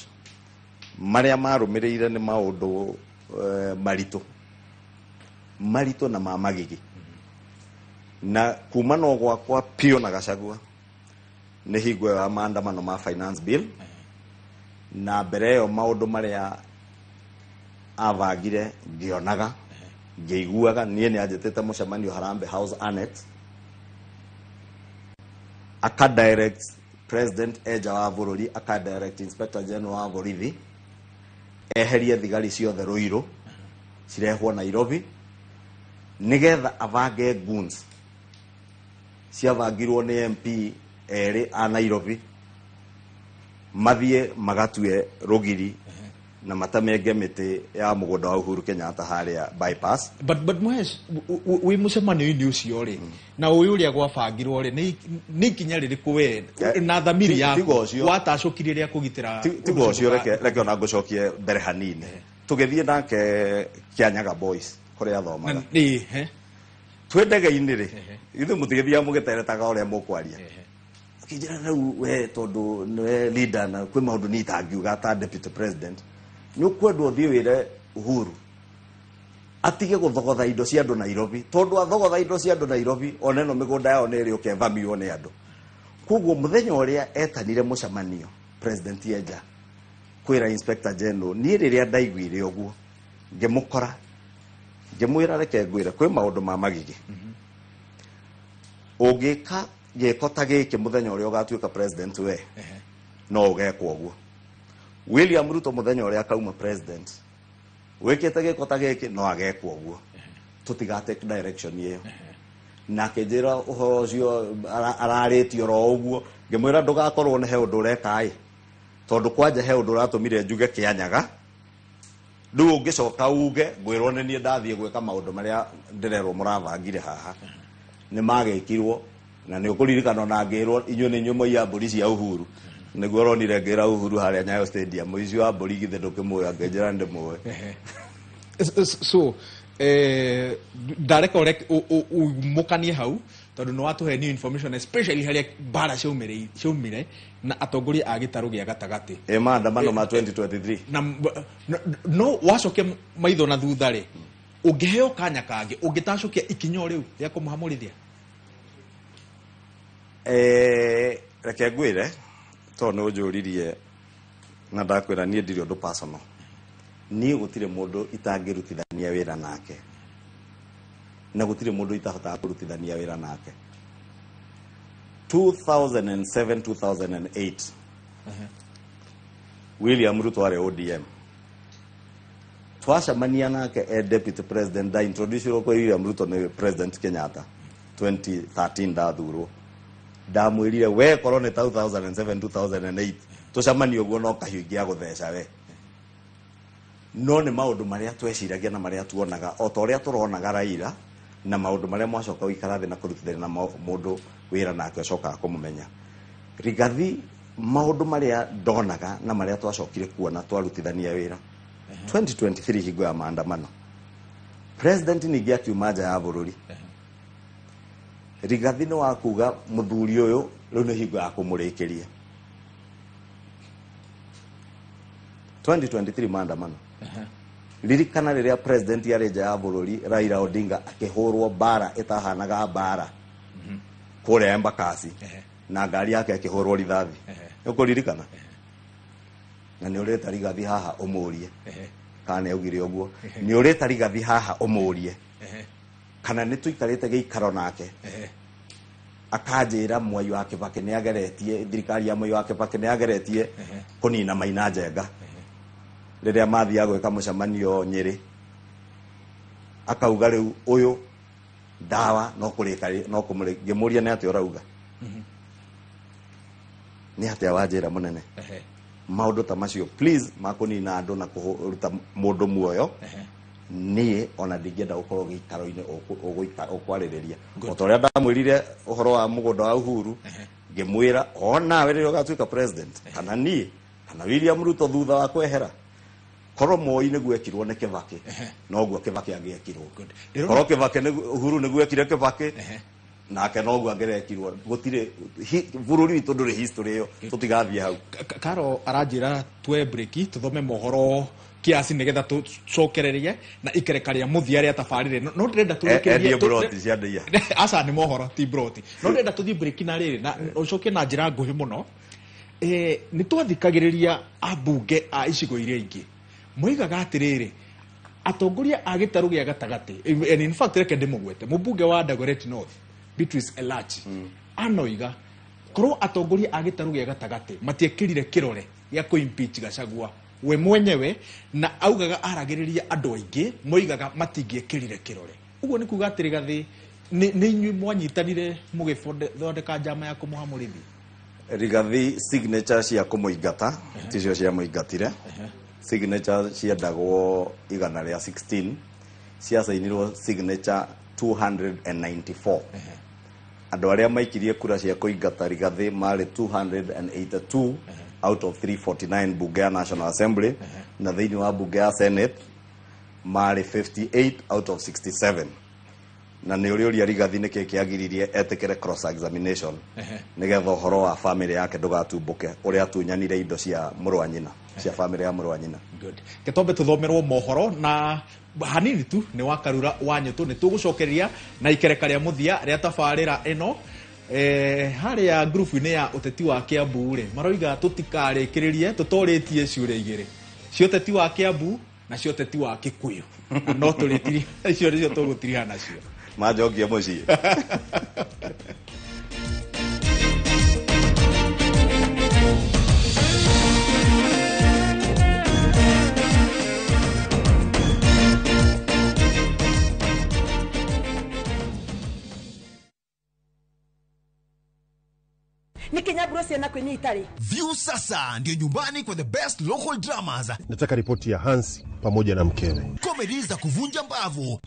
Marĩa marũmĩrĩire nĩ maũndũ maritũ. maritũ na ma magigi. Na kuma no gwakwa piũ na Gachagua nĩ hingo ya maandamano ma finance bill, na mbere ĩyo maũndũ marĩa abangire ngĩonaga ngĩiguaga. Niĩ nĩ anjĩtĩte mũcemanio Harambee House Annex, aka direct president eja wa bũrũri, aka direct inspector general wa borithi eherie thigari ciothe Ruiru cirehwo Nairobi nigetha abange goons ciabangirwo nĩ MP erĩ a Nairobi mathiĩ magatue rũgiri na matamenge mĩtĩ ya mũgũnda wa Uhuru Kenyatta harĩa bypass. But Mhesh, wĩ mũcemanio-inĩ ũcio rĩ, na ũyũ ũrĩa gwabangirwo rĩ, nĩ ikinya rĩrĩkũ we na thamiri yaku watacũkirie rĩa kũgitĩra? Tiga ũcio, reke ona ngũcokie mbere hanini. Tũgĩthiĩ nake Kĩanyaga Boys kũrĩa athomaga twĩ ndege-inĩ rĩ, ithuĩ mũtigĩthiaga mũgĩteretaga ũrĩa mũkwaria. Akĩnjĩra rĩu we tondũ nĩwe leader na kwĩ maũndũ niĩ itangiuga ta deputy president, nĩ ũkwendwo ũthiĩ wĩre Uhuru atige gũthogotha indo cia andũ Nairobi, tondũ athogotha indo cia andũ Nairobi ona ĩno mĩgũnda yao nĩ ĩrĩũka ĩvamiwo nĩ andũ. Koguo mũthenya ũrĩa etanire mũcemanio president Enja kwĩra inspector general, niĩ rĩrĩa ndaiguire ũguo ngĩmũkora ngĩmwĩra reke ngwĩre kwĩ maũndũ ma magigi. Ũngĩka gĩko ta gĩkĩ mũthenya ũrĩa ũgatuĩka president we no ũgekwo ũguo. William Ruto mũthenya ũrĩa akauma president wĩkĩte gĩko ta gĩkĩ no agekwo ũguo. Tũtiga take direction ĩyo. Na akĩnjĩra ũhoro ũcio ararĩtie oro ũguo, ngĩmwĩra ndũgakorwo nĩ he ũndũ ũreka ĩ, tondũ kwanja he ũndũ ũratũmire njuge Kĩanyaga. Rĩu ũngĩcoka uge ngwĩrwo nĩ niĩ ndathiĩ gwĩka maũndũ marĩa ndĩrerwo mũrabangire haha nĩ magĩkirwo. Na nĩ ũkũririkana ona ngĩrwo inyuĩ nĩ inyuĩ mũiya mbũri cia Uhuru, nĩguo ũronire ngĩra Uhuru harĩa Nyayo Stadium, mũici wa mbũri githĩ ndũkĩmũĩ? Akĩnjĩra ndĩmũĩ. So ndareka umũkanie hau tondũ nĩ watũhe new information, especially harĩa mbara ciaumire na atongoria a gĩtarũ gĩa gatagatĩ. Ĩ maandamano ma 2023. Na no wacokia maitho na thutha rĩ, ũngĩheo kanya kangĩ ũngĩtacũkia ikinya o rĩu rĩa kũmũhamũrithia? Reke ngwĩre tondũ nĩ ũnjũririe na ndakwĩra niĩ ndirĩ ũndũ personal. Niĩ gũtirĩ mũndũ itangĩrutithania wĩra nake na gũtirĩ mũndũ itahotaga kũrutithania wĩra nake. 2007 2008 William Ruto arĩ ODM, twacemania nake e deputy president, nda introduce kwĩ William Ruto nĩ president Kenyatta 2013 ndathurwo, ndamwĩrire we korwo nĩ 2007 2008 tũcemanie ũguo no kahiũ ingĩa gũtheca we. No nĩ maũndũ marĩa tweciragia na marĩa tuonaga o ta ũrĩa tũronaga Raila na maũndũ marĩa mwacoka gũikara thĩ na kũrutithania na mũndũ wĩra nake ũcokaga kũmũmenya. Rigathi maũndũ marĩa ndonaga na marĩa twacokire kuona twarutithania wĩra 2023 hingo ya maandamano, president ningĩ akiuma nja ya bũrũri, Rigathi nĩ wa kuga mũthuri ũyũ rĩu nĩ hingo ya kũmũrĩkĩria. 2023 maandamano, ririkana rĩrĩa president yarĩ nja ya bũrũri Raila Odinga akĩhũrwo mbara ĩtahanaga mbara kũrĩa Embakasi na ngari yake ĩkĩhũrwo rithathi, nĩũkũririkana? Na nĩ ũrĩta Rigathi haha ũmũrie kana nĩ augire ũguo, nĩ ũrĩta Rigathi haha ũmũrie kana nĩ tũikarĩte gĩikaro nake akanjĩra Mwai wa Kibaki nĩ ageretie, thirikari ya Mwai wa Kibaki nĩ ageretie kũnina Maina Njenga rĩrĩa mathiaga gwĩka mũcemanio Nyĩrĩ, akauga rĩu ũyũ ndawa no kũrĩka no kũmũrĩ. Ngĩmũria nĩ atĩa ũrauga, nĩ atĩa wanjĩra mũnene? Maũndũ ta macio please makũnina andũ na kũruta mũndũ muoyo, niĩ ona ndingĩenda gũkorwo gĩikaro-inĩ ũkwarĩrĩria. O ta ũrĩa ndamwĩrire ũhoro wa mũgũnda wa Uhuru, ngĩmwĩra onawe rĩrĩa ũgatuĩka president kana niĩ kana William Ruto thutha wa kwehera, korwo Moi nĩguo ekirwo nĩ Kibaki noguo Kibaki angĩekirwo, korwo Kibaki Uhuru nĩguo ekire Kibaki nake noguo angĩrekirwo. Gũtirĩ bũrũri witũ ndũrĩ history ĩyo, tũtigathiĩ hau. Karo aranjĩra twe break tũthome mohoro kiasi nigetha tucokererie na ikereka ria muthia ria tabarire no ndirenda turikirie broti cia ndia aca ni mohoro ti broti no ndirenda tuthie break na riri na ucoke na njira nguhi muno. Ni twathikagiriria ambunge a icigo iria ingi moigaga atiriri atongoria a gitaru gia gatagati, and in fact reke ndimugwete mubunge wa Dagoretti North Beatrice Elachi anoiga korwo atongoria a gitaru gia gatagati matiekirire kirore gia ku impeach Gachagua we mwenyewe na augaga aragiriria andu aingi moigaga matingiekirire kirore. Uguo ni kuga atiri gathi ni inyui mwanyitanire mugithondeka njama ya kumuha Muriithi. Rigathi signature cia kumuingata ticio cia muingatire. Signature ciendagwo igana ria 16 ciacainirwo signature 294. Andũ arĩa maikirie kura cia kũingata Rigathi marĩ 282 out of 349 bunge ya National Assembly, na thĩinĩ wa bunge ya Senate marĩ 58 out of 67. Na nĩ ũrĩ ũria Rigathi nĩkĩ kĩagiririe etĩkĩre cross examination nĩgetha ũhoro wa family yake ndũgatumbũke ũrĩa atunyanire indo cia mũrũ wa nyina, cia family ya mũrũ wa nyina. Good. Ketombe tuthomerwo mohoro na hanini tu ni wa Karura wa Nyutu ni tugucokeria na ikereka ria muthia ria tabarira ino haria grupu-ini ya uteti wa Kiambu ri maroiga tutikarikiririe tutoritie ciuria igiri cia uteti wa Kiambu na cia uteti wa Kikuyu no turitirie icio nicio tugutiriha nacio majokie mucii. View sasa ndio nyumbani kwa the best local dramas. Nataka ripoti ya Hans pamoja na mkewe. Comedy za kuvunja mbavu.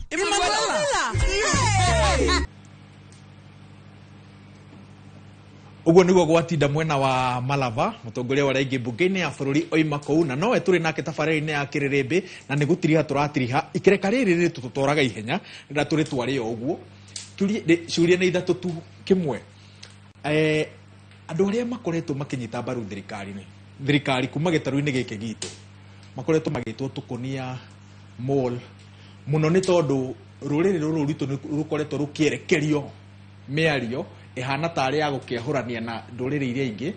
Uguo niguo gwatinda mwena wa Malava mutongoria wa raingi bunge-inĩ ya bũrũri oima kũu na nowe tũrĩ nake tabarĩra-inĩ ya kĩrĩrĩmbĩ na nĩ gũtiriha tũratiriha ikereka rĩrĩ rĩtũtwaraga ihenya rĩrĩa tũrĩtware o ũguo ciũria nĩ ithatũ tu kĩmwe. Andũ arĩa makoretwo makinyita mbaru thirikari kuma gĩtarũ-inĩ gĩkĩ gitũ makoretwo magĩtwo tũkũnia mall mũno nĩ tondũ rũrĩrĩ rũrũ rwitũ nĩ rũkoretwo rũkĩerekerio mĩario ĩhana tarĩ ya gũkĩahũrania na ndũrĩrĩ iria ingĩ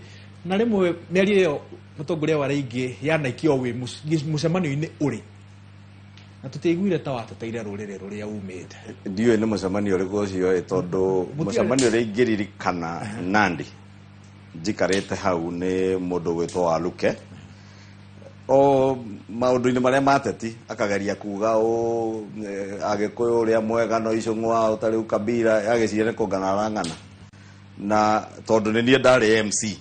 na rĩmwe mĩario ĩyo mũtongoria wa rĩingĩ yanaikio wĩ mũcemanio-inĩ ũrĩ na tũtiaiguire ta wateteire rũrĩrĩ rũrĩa umĩte. Ndiũĩ nĩ mũcemanio ũrĩkũ ũcio ĩ tondũ mũcemanio ũrĩa ingĩririkana Nandi njikarĩte hau nĩ mũndũ gwĩtwo Waluke o maũndũ-inĩ marĩa mateti akageria kuga ũ Agĩkũyũ ũrĩa mwega no Icũng'wa ũtarĩ ukabira agĩciria nĩ kũngana arang'ana na tondũ nĩ niĩ ndarĩ MC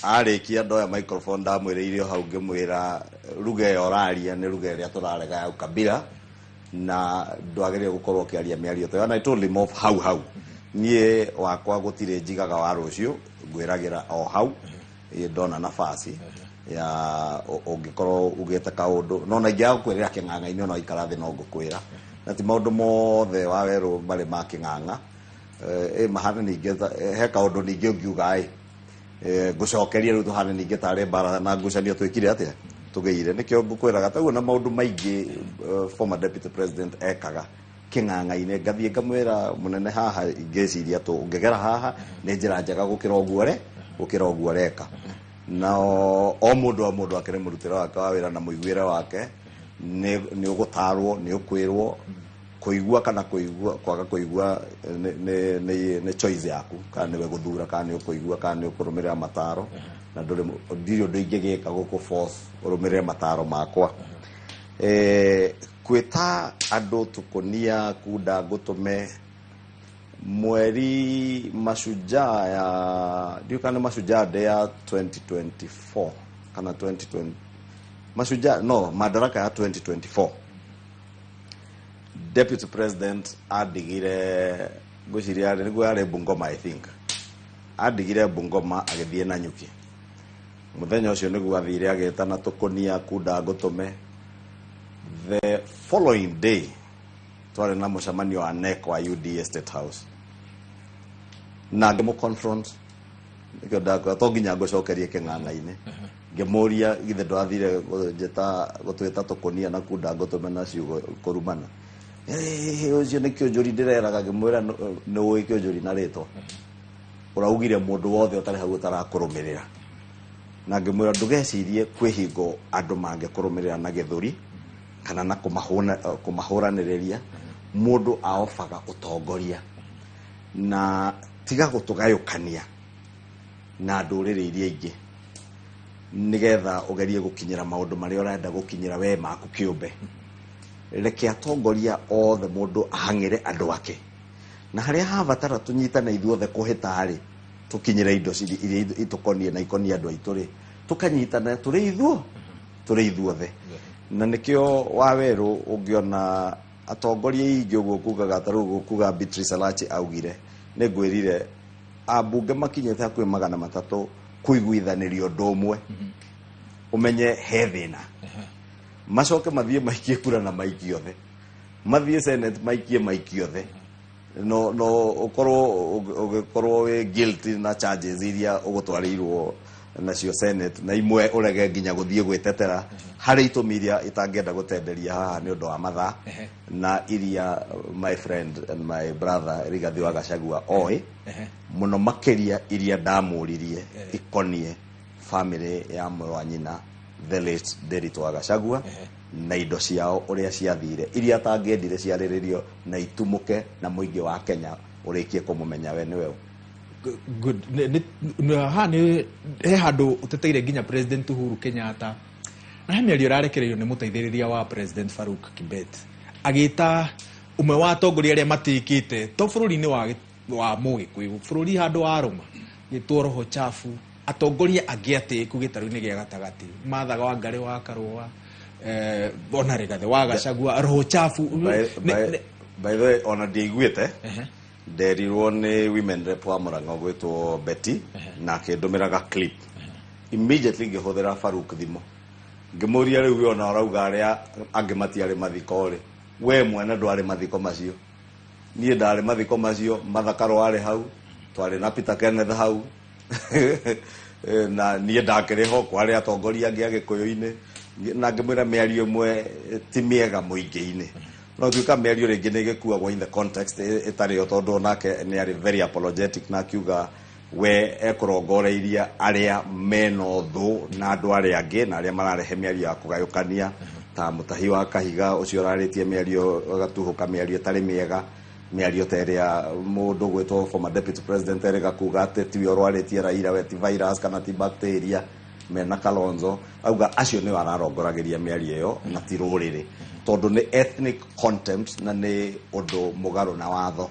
arĩkia ndoya microphone ndamwĩrĩire o hau ngĩmwĩra ruga ĩyo ũraria nĩ ruga ĩrĩa tũrarega ya ukabira na ndwagĩrĩire gũkorwo ũkĩaria mĩario ta ĩyo and I told him off hau hau niĩ wakwa gũtirĩ njigaga wa rũciũ ngwĩragĩra o hau ndona nafasi ya ũngĩkorwo ugĩte kaũndũ no na ingĩaga gũkwĩrĩra kĩng'ang'a-inĩ ona waikara thĩ no ngũkwĩra na ti maũndũ mothe wa werũ marĩ ma kĩng'ang'a mahana ningĩ he kaũndũ ningĩ ũngiuga ĩ ngũcokeria rĩu tũhane ningĩ tarĩ mbara na ngucanio twĩkire atĩa tũgĩire nĩkĩo ngũkwĩraga taguo na maũndũ maingĩ former deputy president ekaga kĩng'ang'a-inĩ ngathiĩ ngamwĩra mũnene haha ingĩciria tũ ũngĩgera haha nĩ njĩra njega gũkĩra ũguo re gũkĩra ũguo ũreka na o mũndũ o mũndũ akĩrĩ mũrutĩre wake wa wĩra na mũiguĩre wake nĩ ũgũtarwo nĩ ũkwĩrwo kũigua kana kũigua kwaga kũigua nĩ choice yaku kana nĩwe gũthura kana nĩ ũkũigua kana nĩ ũkũrũmĩrĩra mataro na ndũrĩ ndirĩ ũndũ ingĩgĩka gũkũ force ũrũmĩrĩre mataro makwa. Kwĩta andũ tũkũnia kunda ngũtũme mweri mashujaa ya ndiũ kana mashujaa day ya 2024 kana 2020 mashujaa no madaraka ya 2024 deputy president adigire ngwĩciria nĩguo yarĩ Bungoma I think adigire Bungoma agĩthiĩ Nanyuki mũthenya ũcio nĩguo athire agĩtana tũkũnia kunda ngũtũme. The following day twarĩ na mũcemanio wa NEC wa UDA State House na ngĩmũ confront nĩkĩo ndakwĩra to nginya ngũcokerie kĩng'ang'a-inĩ Ngĩmũria githĩ ndwathire njĩta gũtwĩta tũkũnia na kunda ngũtũme na ciugo kũrumana. Ũcio nĩ kĩũnjũri ndĩreraga. Ngĩmwĩra nĩ ũĩ kĩũnjũri na rĩtwa ũraugire mũndũ wothe ũtarĩ hau ũtarakũrũmĩrĩra, na ngĩmwĩra ndũgecirie kwĩ hingo andũ mangĩkũrũmĩrĩra na gĩthũri kana na kũmahũranĩrĩria. Mũndũ aobaga ũtongoria na tiga gũtũgayũkania na ndũrĩrĩ iria ingĩ nigetha ũgerie gũkinyĩra maũndũ marĩa ũrenda gũkinyĩra we maku kĩũmbe. Reke atongoria othe mũndũ ahang'ĩre andũ ake, na harĩa habatara tũnyitane ithuothe kũhĩta-rĩ, tũkinyĩre indo iria itũkonie na ikonie andũ aitũ rĩ, tũkanyitana tũrĩ ithuothe. Na nĩkĩo Wawerũ ũngĩona atongoria aingĩ ũguo kugaga ta rĩu kuga Beatrice Elachi augire nĩ ngwĩrire ambunge makinyĩte hakuhĩ 300 kũiguithanĩria ũndũ ũmwe, ũmenye he thĩna. Macoke mathiĩ maikie kura na maikie othe, mathiĩ Senate maikie othe, no ũkorwo ũgĩkorwo wĩ guilty na charges iria ũgũtwarĩirwo nacio Senate, na imwe ũrege nginya gũthiĩ gwĩtetera harĩ itũmi iria itangĩenda gũtenderia haha nĩ ũndũ wa mathaa, na iria my friend and my brother Rigathi wa Gachagua oĩ mũno makĩria, iria ndamũririe ikonie family ya mũrũ wa nyina the late Nderitu wa Gachagua na indo ciao ũrĩa ciathire, iria atangĩendire ciarĩrĩrio na itumũke na mũingĩ wa Kenya ũrĩkie kũmũmenya we nĩwe ũ. Good. Haha nĩ he handũ ũteteire nginya President Uhuru Kenyatta, na he mĩario ĩrarekereirio nĩ mũteithĩrĩria wa President Farouk Kibet agĩta ũmwe wa atongoria arĩa matĩkĩte to bũrũri-inĩ wa mũgĩkũyũ, bũrũri handũ wa rũma gĩtwo roho chafu, atongoria angĩ atĩĩku gĩtarũ-inĩ gĩa gatagatĩ, Martha Wangari wa Karũa, ona Rigathĩ wa Gachagua, roho chafu. By the way, ona ndiaiguĩte, nderirwo nĩ women rep wa Murang'a gwĩtwo Betty na akĩndũmĩra ga clip. Immediately ngĩhũthĩra Farouk thimũ ngĩmũria, rĩu we ona ũrauga arĩa angĩ matiarĩ mathiko rĩ, we mwene ndwarĩ mathiko macio? Niĩ ndarĩ mathiko macio, Martha Karũa arĩ hau, twarĩ na Peter Kenneth hau, na niĩ ndakĩrĩ ho, kwarĩ atongoria angĩ agĩkũyũ-inĩ. Na ngĩmwĩra mĩario ĩmwe ti mĩega mũingĩ-inĩ, no tuĩka mĩario rĩngĩ nĩ ĩgĩkuagwo in the context ĩtarĩ yo, tondũ onake nĩ arĩ very apologetic na akiuga we ekũrongoreiria arĩa mena ũthũ na andũ arĩa angĩ na arĩa mararehe mĩario ya kũgayũkania ta Mũtahi wa Kahiga ũcio ũrarĩtie mĩario agatuhũka mĩario ĩtarĩ mĩega, mĩario ta ĩrĩa mũndũ gwĩtwo former deputy president erĩga kuga atĩ tiwe ũrwarĩtie Raila, we ti virus kana ti bacteria mena Kalonzo. Auga acio nĩo ararongoragĩria mĩario ĩyo na ti rũrĩrĩ, tondũ nĩ ethnic contempt na nĩ ũndũ mũgarũ na watho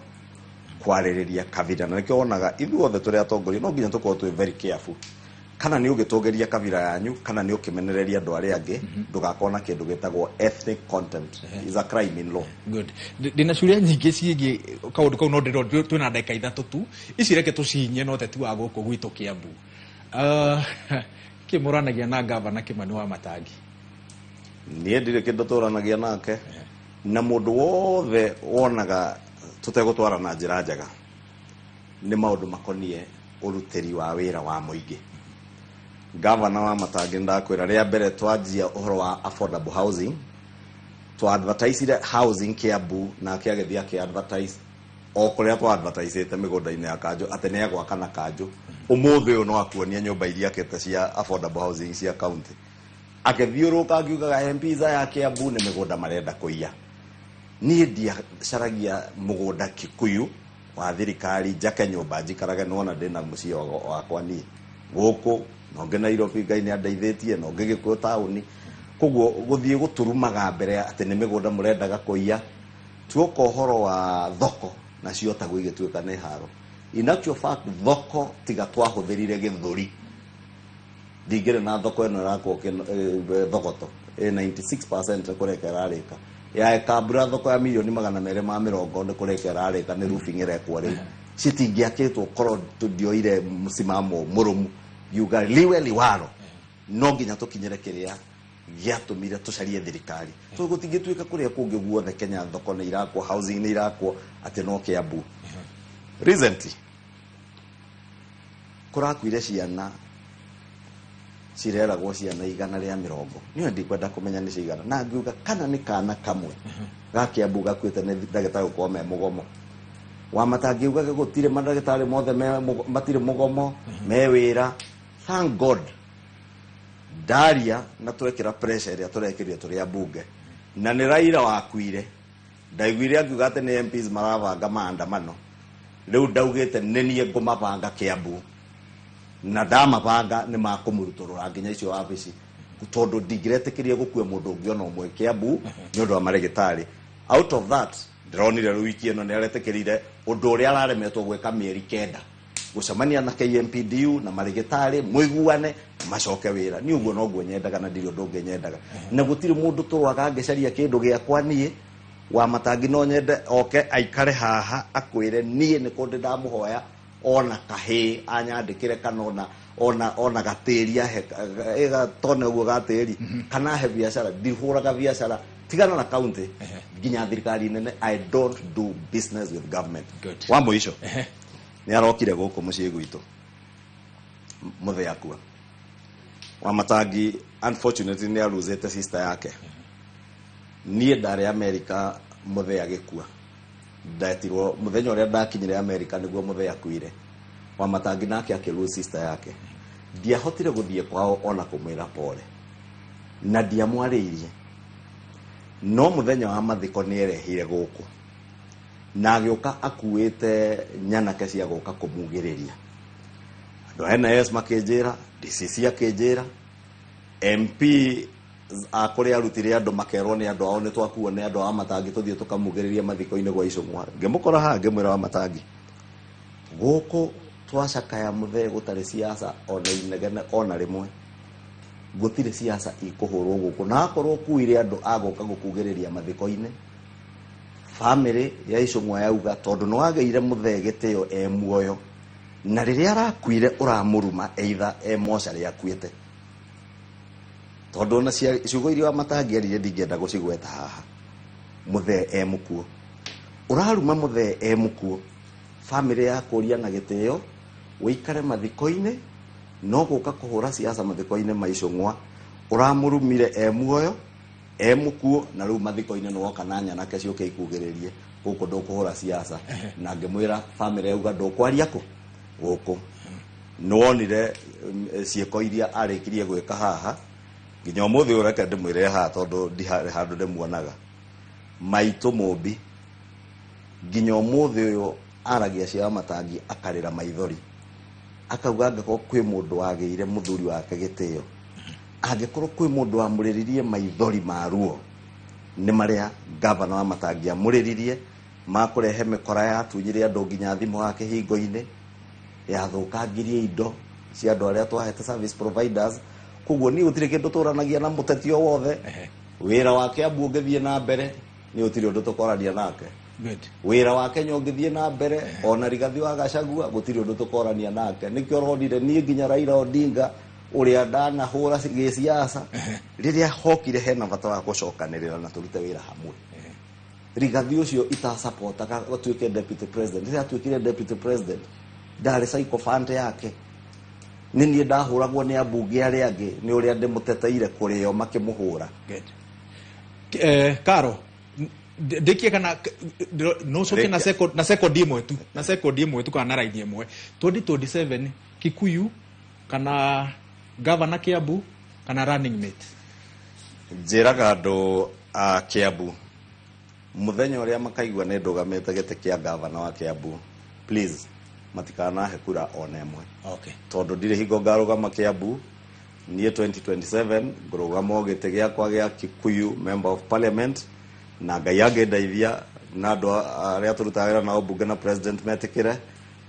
kwarĩrĩria kabira. Na nĩkĩo wonaga ithuothe tũrĩ atongoria no nginya tũkorwo twĩ very careful kana nĩ ũgĩtũgĩria kabira yanyu kana nĩ ũkĩmenereria andũ arĩa angĩ, ndũgakorwo na kĩndũ gĩtagwo ethnic contempt, is a crime in law. Good. Ndĩna ciũria nyingĩ ciĩgiĩ kaũndũ kau, no ndĩrona twĩna ndagĩka 3 tu. Ici reke tũcihinye no teti wa gũkũ gwitũ Kiambu. Kĩ mũranagia na gavana Kĩmani wa Matangi? Niĩ ndirĩ kĩndũ tũranagia nake, na mũndũ wothe wonaga tũtegũtwara na njĩra njega nĩ maũndũ makonie ũrutĩri wa wĩra wa mũingĩ. Gavana wa Matangi, ndakwĩra rĩa mbere twanjia ũhoro wa affordable housing, twa advertisire housing Kiambu, nake agĩthiĩ akĩ advertise o kũrĩa twa advertisete mĩgũnda-inĩ ya kanjũ atĩ nĩ egwaka na kanjũ. Ũmũthĩ ũyũ no akuonia nyũmba iria akĩte cia affordable housing cia county, akĩthiũrũrũka akiugaga MPs aya Kiambu nĩ mĩgũnda marenda kũiya. Niĩ ndiacaragia mũgũnda Kikuyu wa thirikari njake nyũmba njikarage, nĩwona ndĩna mũciĩ wakwa niĩ gũkũ na ũngĩ Nairobi, Ngai nĩ andeithĩtie, na ũngĩ Gĩkũyũ taũni. Koguo gũthiĩ gũturumaga mbere atĩ nĩ mĩgũnda mũrendaga kũiya, tuoka ũhoro wa thoko nacio taguo igĩtuĩka nĩ haro. In actual fact, thoko tiga twahũthĩrire gĩthũri ndingĩrĩ na thoko ĩno ĩrakwo Thogoto ĩ 96% kũreka ĩrarĩka ya Kambura, thoko ya mirioni 220 nĩ kũreka ĩrarĩka, nĩ roofing ĩrekwo rĩu, citingĩakĩtwo korwo ndioire msimamo mũrũmu ngiuga liwe liwaro, no nginya tũkinyĩre kĩrĩa gĩatũmire tũcarie thirikari, so gũtingĩtuĩka kũrĩa kũngĩ guothe Kenya thoko nĩ irakwo, housing nĩ irakwo, atĩ no Kiambu. Recently kũrakuire ciana Cireragwo ciana 120. Niĩ ndikwenda kũmenya nĩ cigana, na ngiuga kana nĩ kana kamwe ga Kiambu gakuĩte nĩ ndagĩtarĩ gũkorwo me mũgomo. Wa matangiugaga gũtirĩ mandagĩtarĩ mothe matirĩ mũgomo, me wĩra. Thank God ndaria na twekĩra pressure ĩrĩa tũrekĩrire tũrĩ ambunge, na nĩ Raila wakuire. Ndaiguire akiuga atĩ nĩ MPs marabanga maandamano. Rĩu ndaugĩte nĩ niĩ ngũmabanga Kiambu, na ndamabanga nĩ makũmũrutũrũra nginya icio wabici, tondũ ndingĩretĩkĩria gũkua mũndũ ũngĩ ona ũmwe Kiambu nĩ ũndũ wa marĩgĩtarĩ. Out of that, ndĩronire rĩu wiki ĩno nĩ aretĩkĩrire ũndũ ũrĩa araremetwo gwĩka mĩeri 9, gũcemania na KMPDU na marĩgĩtarĩ mũiguane macoke wĩra. Niĩ ũguo noguo nyendaga, na ndirĩ ũndũ ũngĩ nyendaga, na gũtirĩ mũndũ tũrũaga ngĩcaria kĩndũ gĩakwa. Niĩ wa matangi no nyende oke aikare haha akwĩre niĩ nĩ kũndĩ ndamũhoya ona kahĩ anyandĩkĩre, kana ona gatĩri ahe gatone ũguo gatĩri, kana ahe biacara. Ndihũraga biacara tigana na county nginya thirikari nene. I don't do business with government. Good. Wa mũico, nĩ arokire gũkũ mũciĩ gwitũ mũthee akua. Wa matangi unfortunately nĩ aruzĩte sister yake. Niĩ ndarĩ America mũthee agĩkua. Ndetirwo mũthenya ũrĩa ndakinyire America nĩguo mũthee akuire. Wa matangi nake akĩ sister yake. Ndiahotire gũthiĩ kwao ona kũmwĩra pole, na ndiamwarĩirie, no mũthenya wa mathiko nĩ erehire gũkũ na agĩũka akuĩte nyanake cia gũka kũmugĩrĩria. Andũ a NIS makĩnjĩra, DCC akĩnjĩra, MP a kũrĩa arutire andũ makerwo nĩ andũ ao nĩ twakuo nĩ andũ a Matangi tũthiĩ tũkamugĩrĩria mathiko-inĩ gwa Icũng'wa. Ngĩmũkora haha ngĩmwĩra, wa Matangi, gũkũ twacakaya mũthee gũtarĩ siasa ona inegene ona rĩmwe. Gũtirĩ siasa ikũhũrwo gũkũ, na akorwo kuire andũ a gũka gũkugĩrĩria mathiko-inĩ, family ya Icũng'wa yauga tondũ nĩ wagĩire mũthee gĩtĩo e muoyo, na rĩrĩa arakuire ũramũruma either e mocarĩ akuĩte, tondũ ona ciugo iria Matangi aririe ndingĩenda gũcigweta haha. Mũthee e mũkuo ũraruma mũthee e mũkuo. Family ya kũria na gĩtĩo ũikare mathiko-inĩ, no gũka kũhũra siasa mathiko-inĩ ma Icũng'wa, ũramũrumire e muoyo, e mũkuo, na rĩu mathiko-inĩ nĩ woka na nyanake ciũke ikugĩrĩrie. Gũkũ ndũkũhũra siasa. Na ngĩmwĩra family yauga ndũkwaria kũ gũkũ. Nĩwonire ciĩko iria arĩkirie gwĩka haha nginya ũmũthĩ ũyũ. Reke ndĩmwĩre haha tondũ ndiharĩ handũ ndĩmuonaga. Maitũ mũmbi nginya ũmũthĩ ũyũ aragia cia Matangi akarĩra maithori, akauga angĩkorwo kwĩ mũndũ wagĩire mũthuri wake gĩtĩo, angĩkorwo kwĩ mũndũ wamũrĩririe maithori ma ruo, nĩ marĩa gavana wa Matangi amũrĩririe makũrehe mĩkora yatunyire andũ nginya thimũ wa kĩhingo-inĩ, yathũkangirie indo cia andũ arĩa twahete service providers. Koguo niĩ gũtirĩ kĩndũ tũranagia na mũteti o wothe. Wĩra wa Kiambu ũngĩthiĩ na mbere, nĩ gũtirĩ ũndũ tũkorania nake. Good. Wĩra wa Kenya ũngĩthiĩ na mbere, ona Rigathi wa Gachagua gũtirĩ ũndũ tũkorania nake. Nĩkĩo ũronire niĩ nginya Raila Odinga ũrĩa ndanahũra gĩsiasa, rĩrĩa hokire hena bata wa gũcokanĩrĩra na tũrute wĩra hamwe, Rigathi ũcio itasapotaga gũtuĩke deputy president, rĩrĩa atuĩkire deputy president ndarĩ sycophant yake. Nĩ niĩ ndahũragwo nĩ ambunge arĩa angĩ nĩ ũrĩa ndĩmũteteire kũrĩo makĩmũhũra. Good. Karo ndikie kana no coke na Rĩkia. second, na second ĩmwe tu, na second ĩmwe tu kana na raini ĩmwe. 2027, Kikuyu kana governor Kiambu kana running mate? Njĩraga andũ a Kiambu, mũthenya ũrĩa makaigua nĩ ndũgamĩte gĩtĩ kĩa gavana wa Kiambu, please matikanahe kura ona ĩmwe, tondũ ndirĩ hingo ngarũgama Kiambu. Niĩ 2027 ngũrũgama o gĩtĩ gĩakwa gĩa Kikuyu member of parliament, na Ngai angĩndeithia na andũ arĩa tũrutaga wĩra nao bunge na president metĩkĩre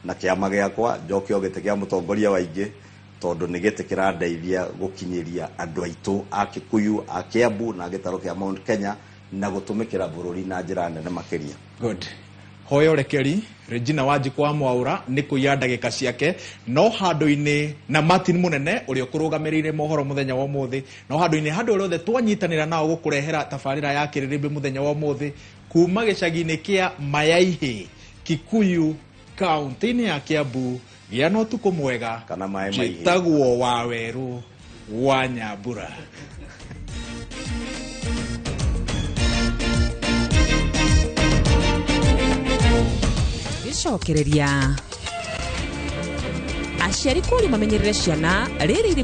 na kĩama gĩakwa, njoke o gĩtĩ kĩa mũtongoria wa aingĩ, tondũ nĩ gĩtĩ kĩrandeithia gũkinyĩria andũ aitũ a Kikuyu, a Kiambu na gĩtarũ kĩa Mount Kenya na gũtũmĩkĩra bũrũri na njĩra nene makĩria. Good. Hoya ũrekeri Regina Wanjikũ wa Mwaũra nĩ kũiya ndagĩka ciake, no handũ-inĩ na Martin Mũnene ũrĩa ũkũrũgamĩrĩire mohoro mũthenya wa ũmũthĩ, no handũ-inĩ handũ ũrĩa othe twanyitanĩra nao gũkũrehera tabarĩra ya kĩrĩrĩmbĩ mũthenya wa ũmũthĩ kuma gĩcagi-inĩ kĩa Mayaihĩ, Kikuyu, kaunti-inĩ ya Kiambu. Gĩa na ũtukũ mwega. Kana maĩ maihĩ. Njĩtagwo wa werũ. Wa Nyambura. Gĩcokereria aciari kũria mamenyerere ciana rĩrĩ irĩ.